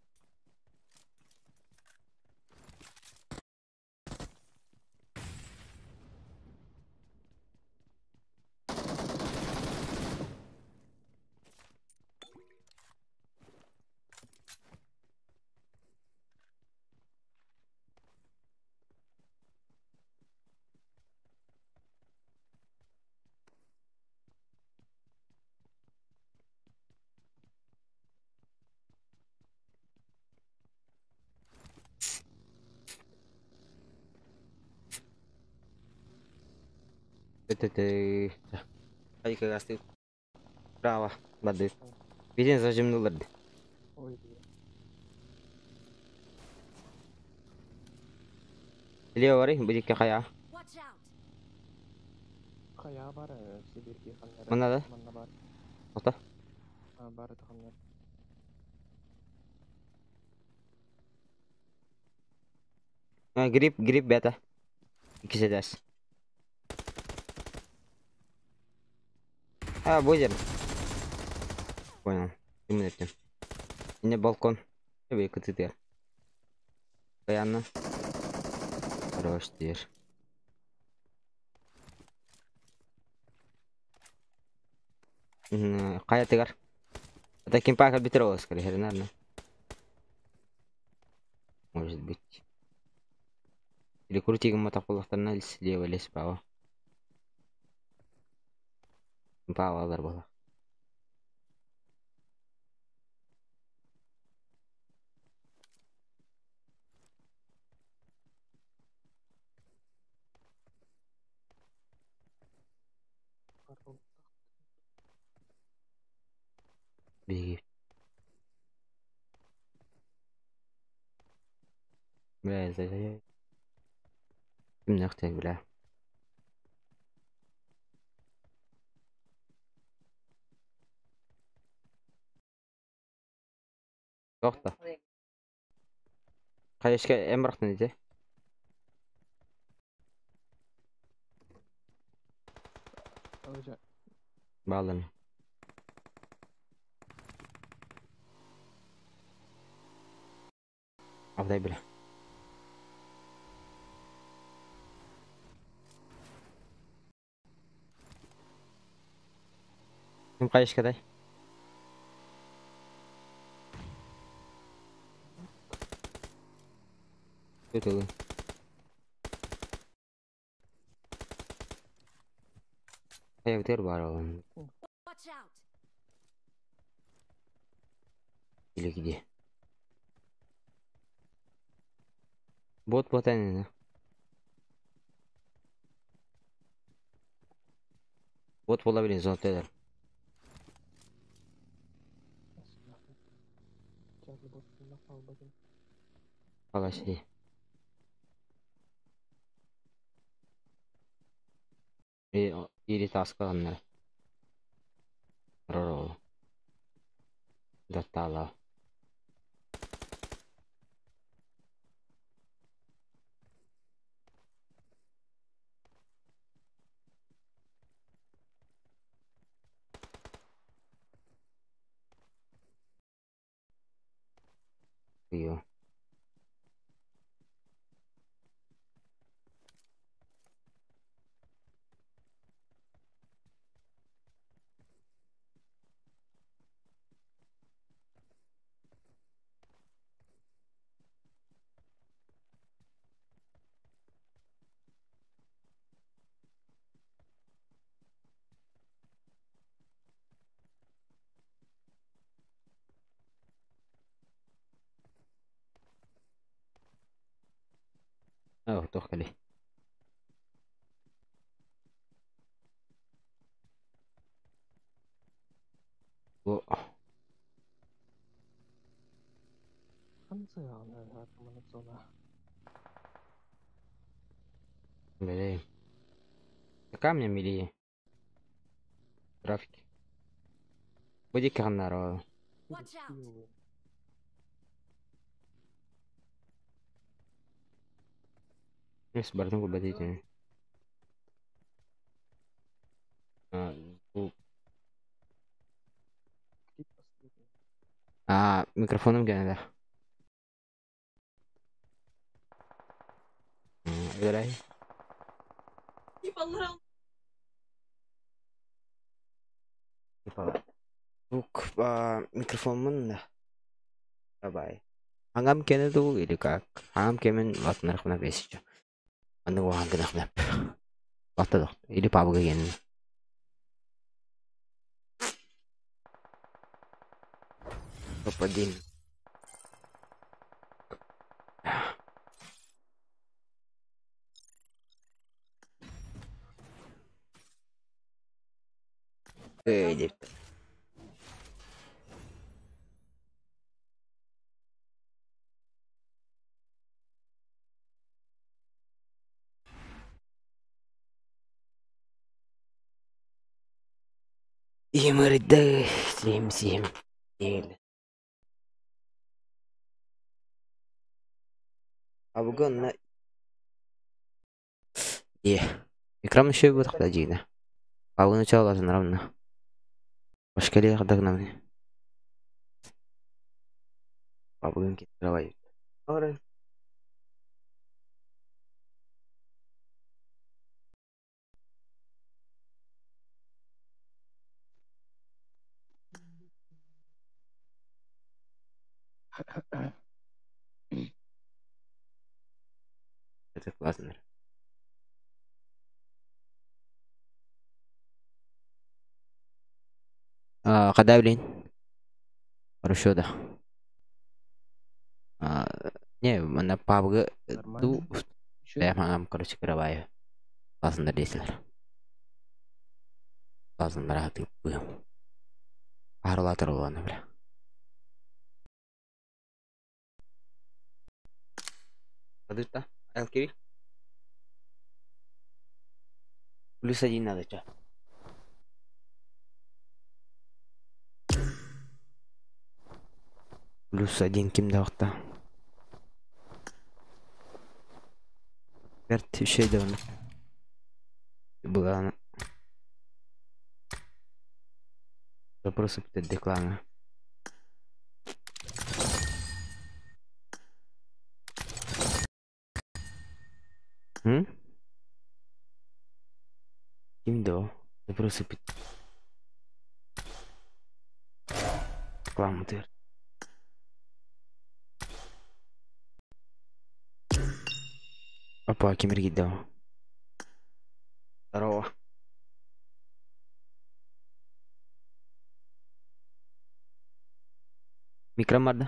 Т-т-т. Хайка гасты. Браво, бады. Виден зажимнулар. Ой, бля. Лево бары, будет хая. Watch out! Хая бар, Сибирки ханнары. Манна да? Манна бар. Ота. А, бар это ханнар. А, грипп, грипп бета. Икisi дәс. А, будем. Понял. Именно этим. Не балкон. Тебе кытыты. Баянна. Хорош дер. Кая тыгар. Это кимпака битрола, скорее, наверное. Может быть. Или крути мотополохтарна или слева, или справа. Кимпа была. Беги. Бля, за. Ким бля. Тоқта. Қайышка эм бірақтан ете? Балын. Абдай бля. Ким қайышкадай? Өтілі. Қайыр бар оған. Watch out! Или где? Бот ботанина. Бот бола берин зонтелер. Алаши. Или таска аннары. Ророл. Датала. Io. Oh, toh kali. О. Блин. Камнем или графики? Буди канаро. Yes, барытын көрбөт. А, микрофоном генеде. Выбирай. Типа, звук микрофонмун да. Давай. Ангам кенеду или как? Ангам кемен латнархна бесичо. Аны уахан гынахнап. Латтадох. Или пабга ген. Топ-1. Эй, деп. Имырды, сим сим. А бүгін на... Е. Экран еще будет ходить. А вы начало равно. Башкалия догнали. А бүгін давай. Ора. Это классно. А, когда, блин? Хорошо, да. А, не, на пабга ду. Я мам, короче, караваю. Классно, дейсилер. Классно, рахаты. Арлатыр уланы, бля. Подожди, Алкири. +1 надо, чё? +1 ким да вақта. Берт еще да оны. Была Вопросы перед реклама. Ким до? Вопросы перед рекламу тыр. Опа, кемерге дал. Здорово. Микромарда.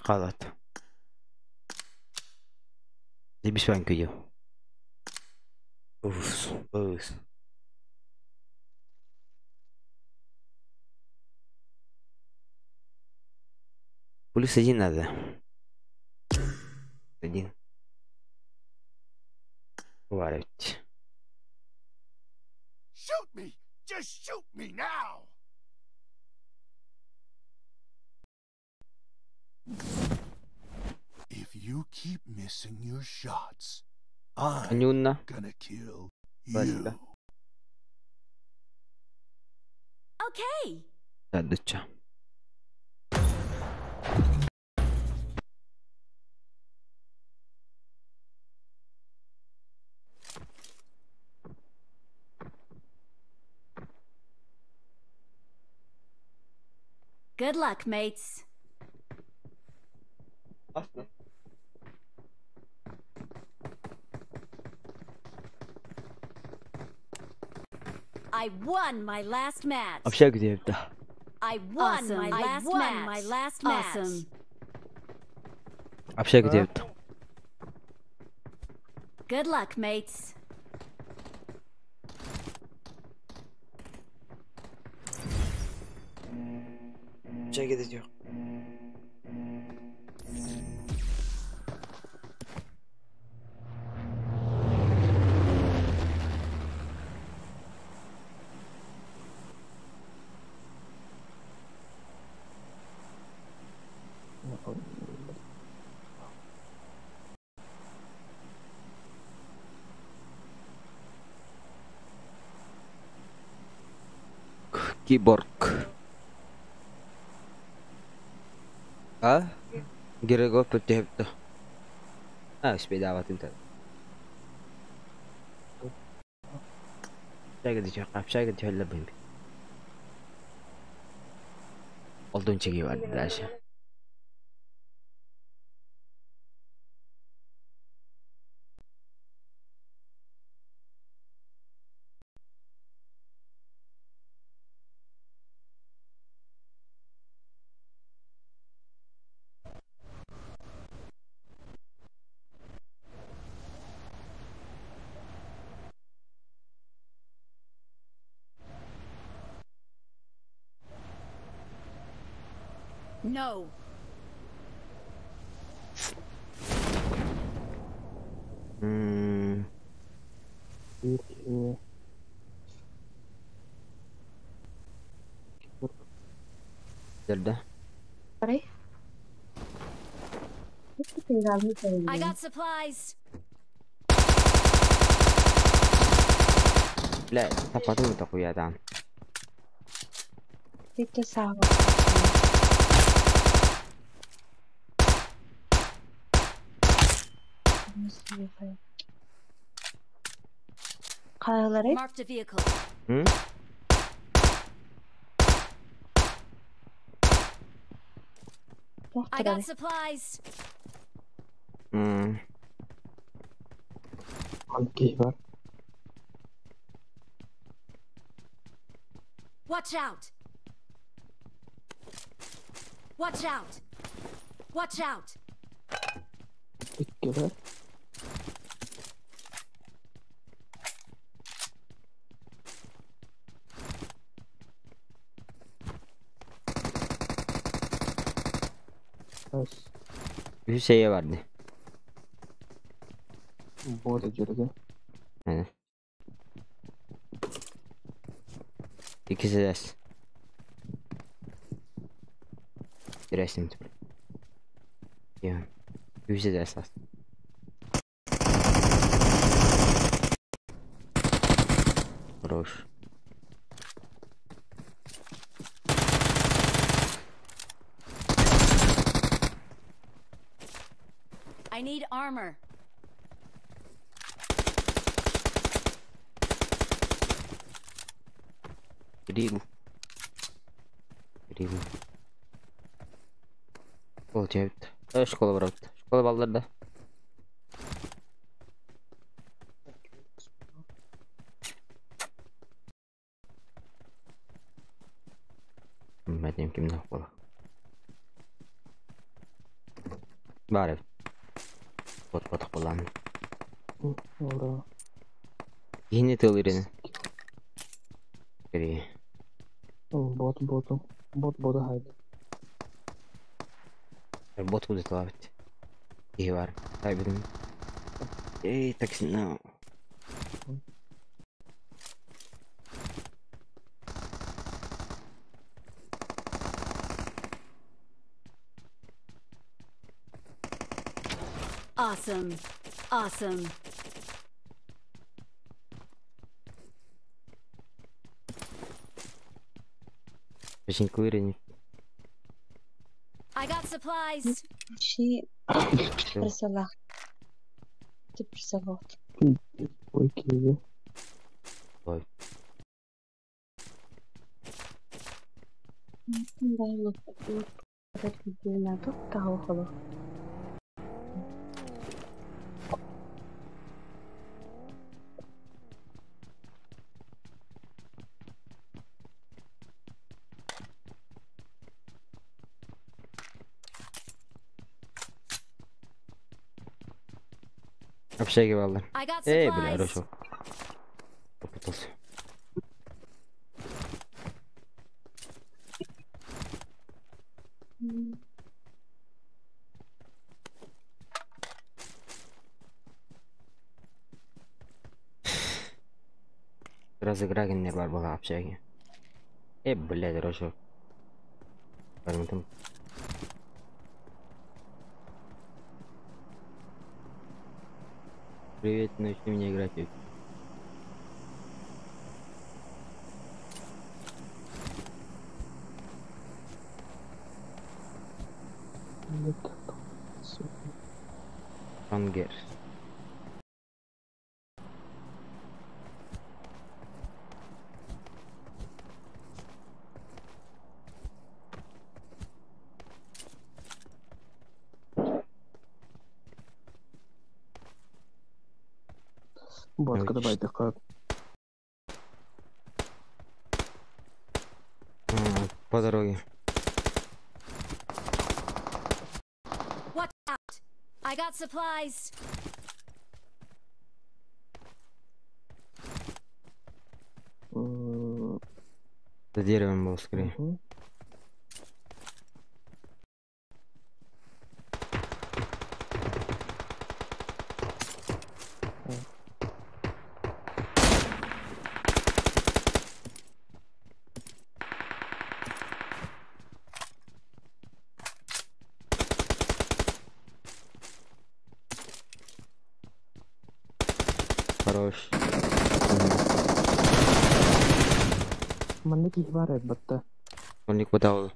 Қалат. Зебіспен күйі. Уф, уф. +1 надо. 1. Var эбит. Shoot me! Just shoot me now! If you keep missing your shots, I'm Анюнна. gonna kill Спасибо. you. Okay. Садыча. Good luck, mates. I won my last match. Общага диэбитэ. I won my last match. My last match. Awesome. Общага диэбитэ. Good luck, mates. Общага диэбитэ. Киборг. А? Герего диэбитэ. А, спейдаабатын та. Общага диэбитэ. Общага диэбитэ. Олдун чеги бар дальше. No. Nerede? I got supplies. Бля, тапатын такуядан. Marked a vehicle. Hı? I got supplies. Watch out. Watch out. Watch out. Bir şeye vardı. Aynen. İkisi de. Resim. Ya. Üçü de esas. Хорош. I need armor. Ригу. Ригу. Школа тебе. Школа брат. Школа балларда. Bilmediğim kimden школа. Bari. Bot bot kullan. Yine tılırını. Gri. Bot botu. Bot botu haydi. Bot куда ловить. И var. Kaybedin. Ey taksi no. Awesome. Awesome. Очень курень. I got supplies. She присала. Ты присала. Окей. Ой. Общаги баллар. I got Эй, бля, supplies. хорошо. Попутался. Разыграгеннер бар была общаги. Э, блядь, хорошо. Там. Привет, научи меня играть. Ангер. Ботка, давай, ты как? По дороге. Watch out. I got supplies. За деревом был скорее. Хорош. Маннык их бар батта. Он не хватало.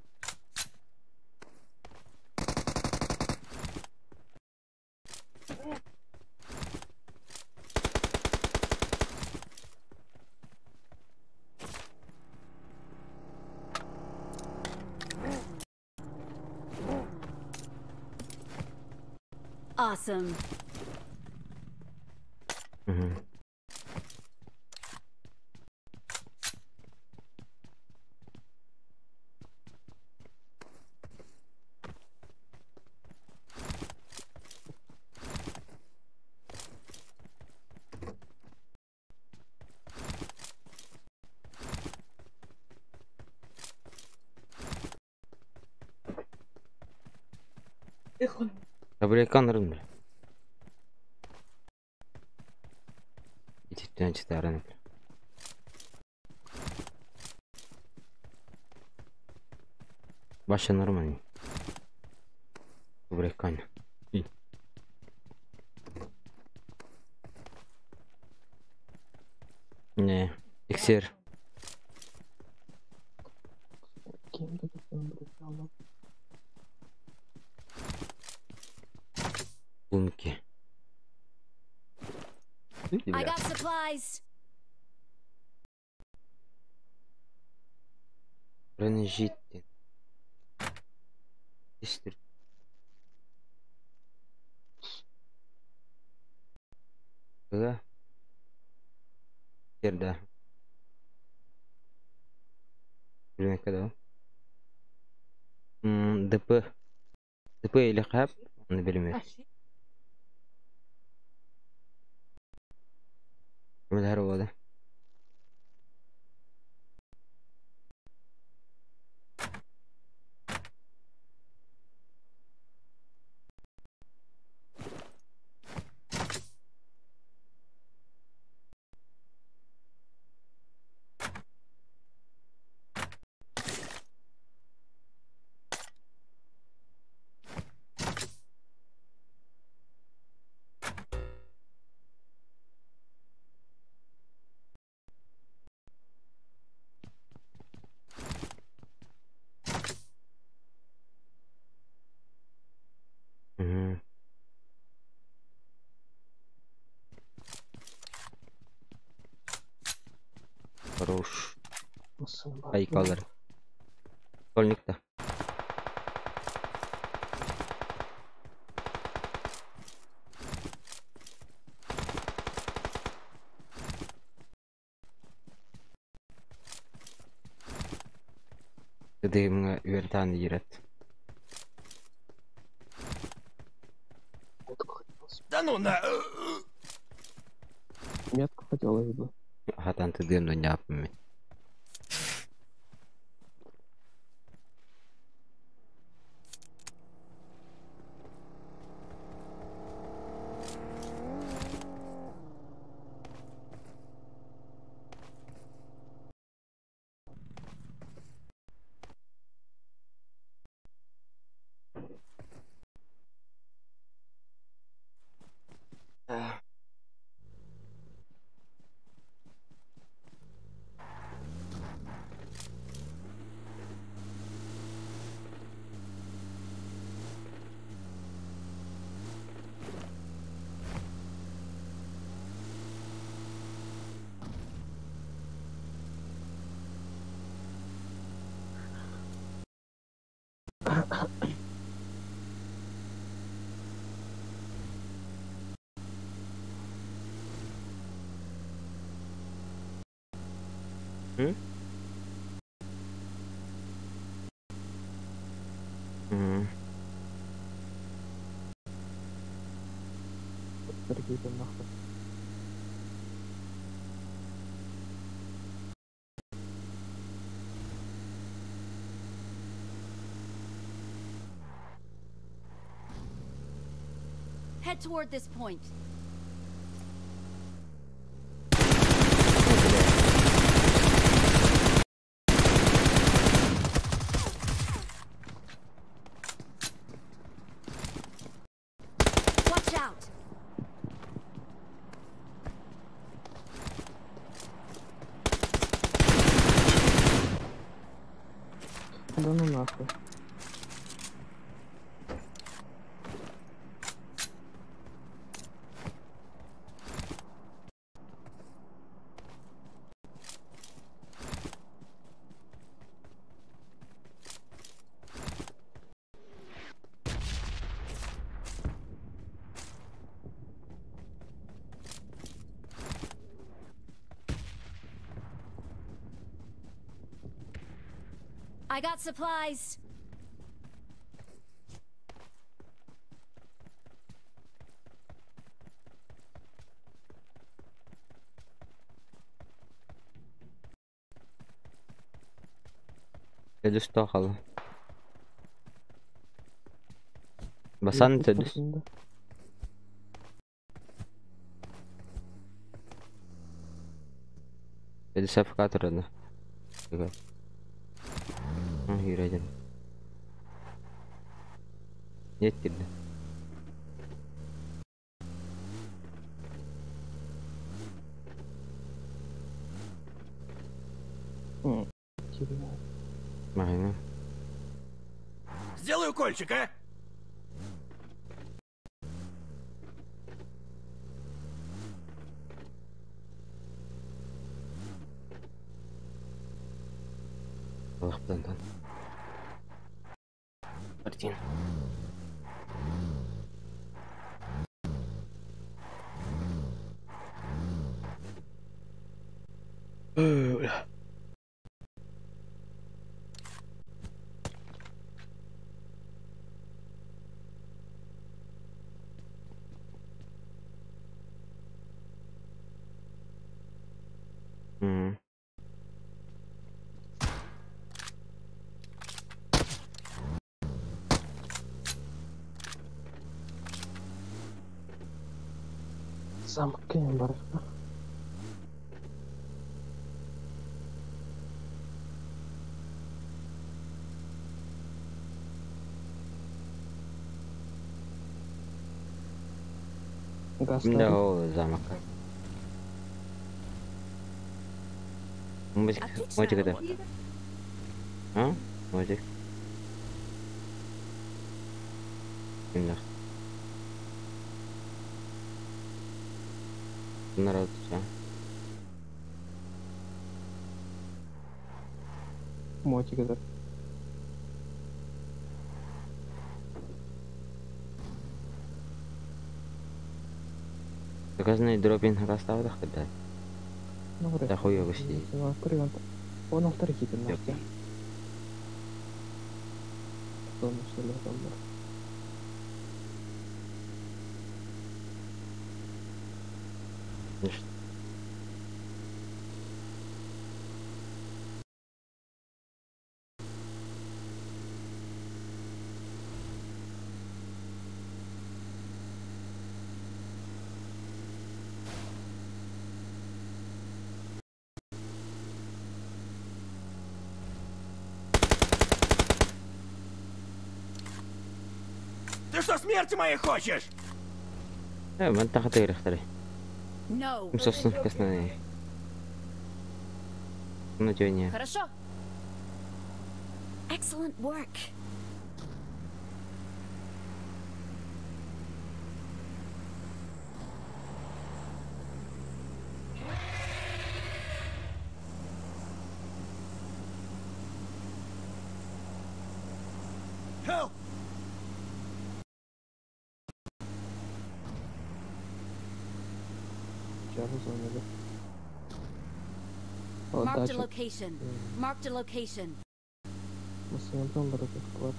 Awesome. Угу. Табликан бля. Ититтен читараны бля. Баша нормально. Табликан. Не, Иксер. Лунки. I got supplies. Бронежит. Истер. Да. Да. Блин, когда? ДП. ДП или хап? Он билмер. Кимдер болду? Хорош. Айкалар. Школьник-то. Дымҥа үөрдээн иирет. Да ну на... Метку хотелось бы. Хатан тыдыам да ньааппын мин. М? М. Дорогие нахуй. Head toward this point. Watch out! Да ну нахуй. I got supplies. Төдүс тоқалы. Басан төдүс. Төдүс афка турады. Yürüyelim. Yettirdi. Aynen. Сделай укольчик, а? Аллахтан. Мартин. Бля. М. Замок бар. Газ Да, ол замок. Музыка, Отличная музыка да. работа. А? Музыка. Именно. Народ, все. Мотик этот. Заказанный дропин хатастаабатах кырдаа. Ну, вряд Да ли. хуёво сидит. Он авторитет нахуй. Зону что ли там. Ты что, смерти моей хочешь? Мантаха тыгырахтары. No. Собственно, вкусная. Ну, тебе не. Хорошо. Excellent work. Help! Сейчас в зоне, да? О, Marked a дача. location. Marked a location. Массыгантан бар склад.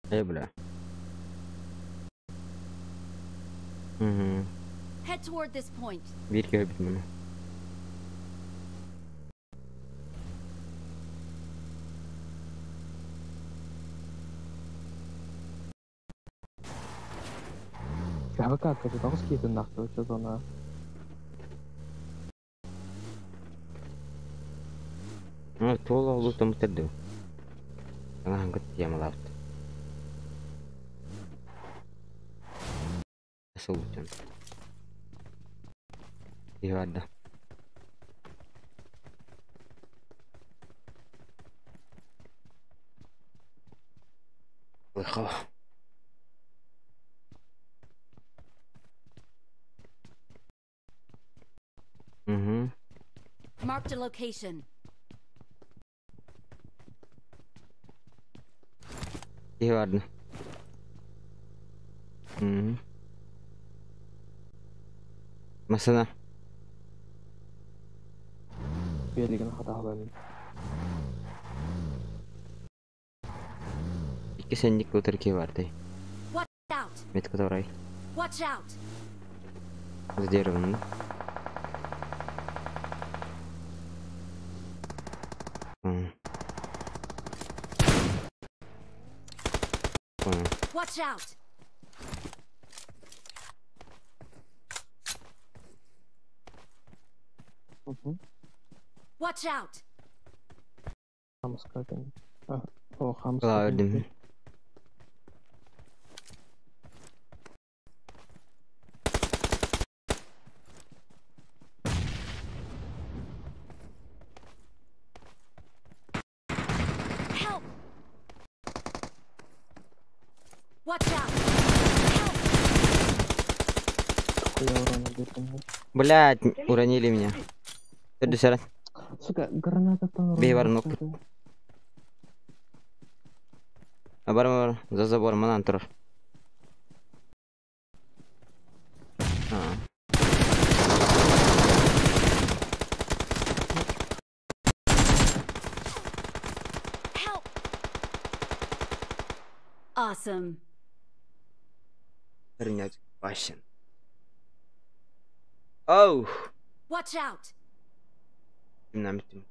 Бля. Угу. Head toward this point. Бирки өбүт муну. АВК это там скиты нахуй, что зона. Ну, туола улутам терду. Ана гыт ямалапт. Асылутан. Ивада. Лыхо. Угу. Marked a location. Ивадно. Угу. Масана. Велигин хатааларын. Икки сенник утыр ки барды. Watch out. Метка торай. Watch out. За деревом, да? Понял. Watch out. Угу. Watch out. Хамска один. О, хамска. Ладно. Help. Watch out. Хуя урона где-то. Блять, уронили меня. Төрдү Сука, граната там. Бей барнок. Бар бар, за забор манан турар. Help. Awesome. Принять Васин. Оу! Watch out. Намтим.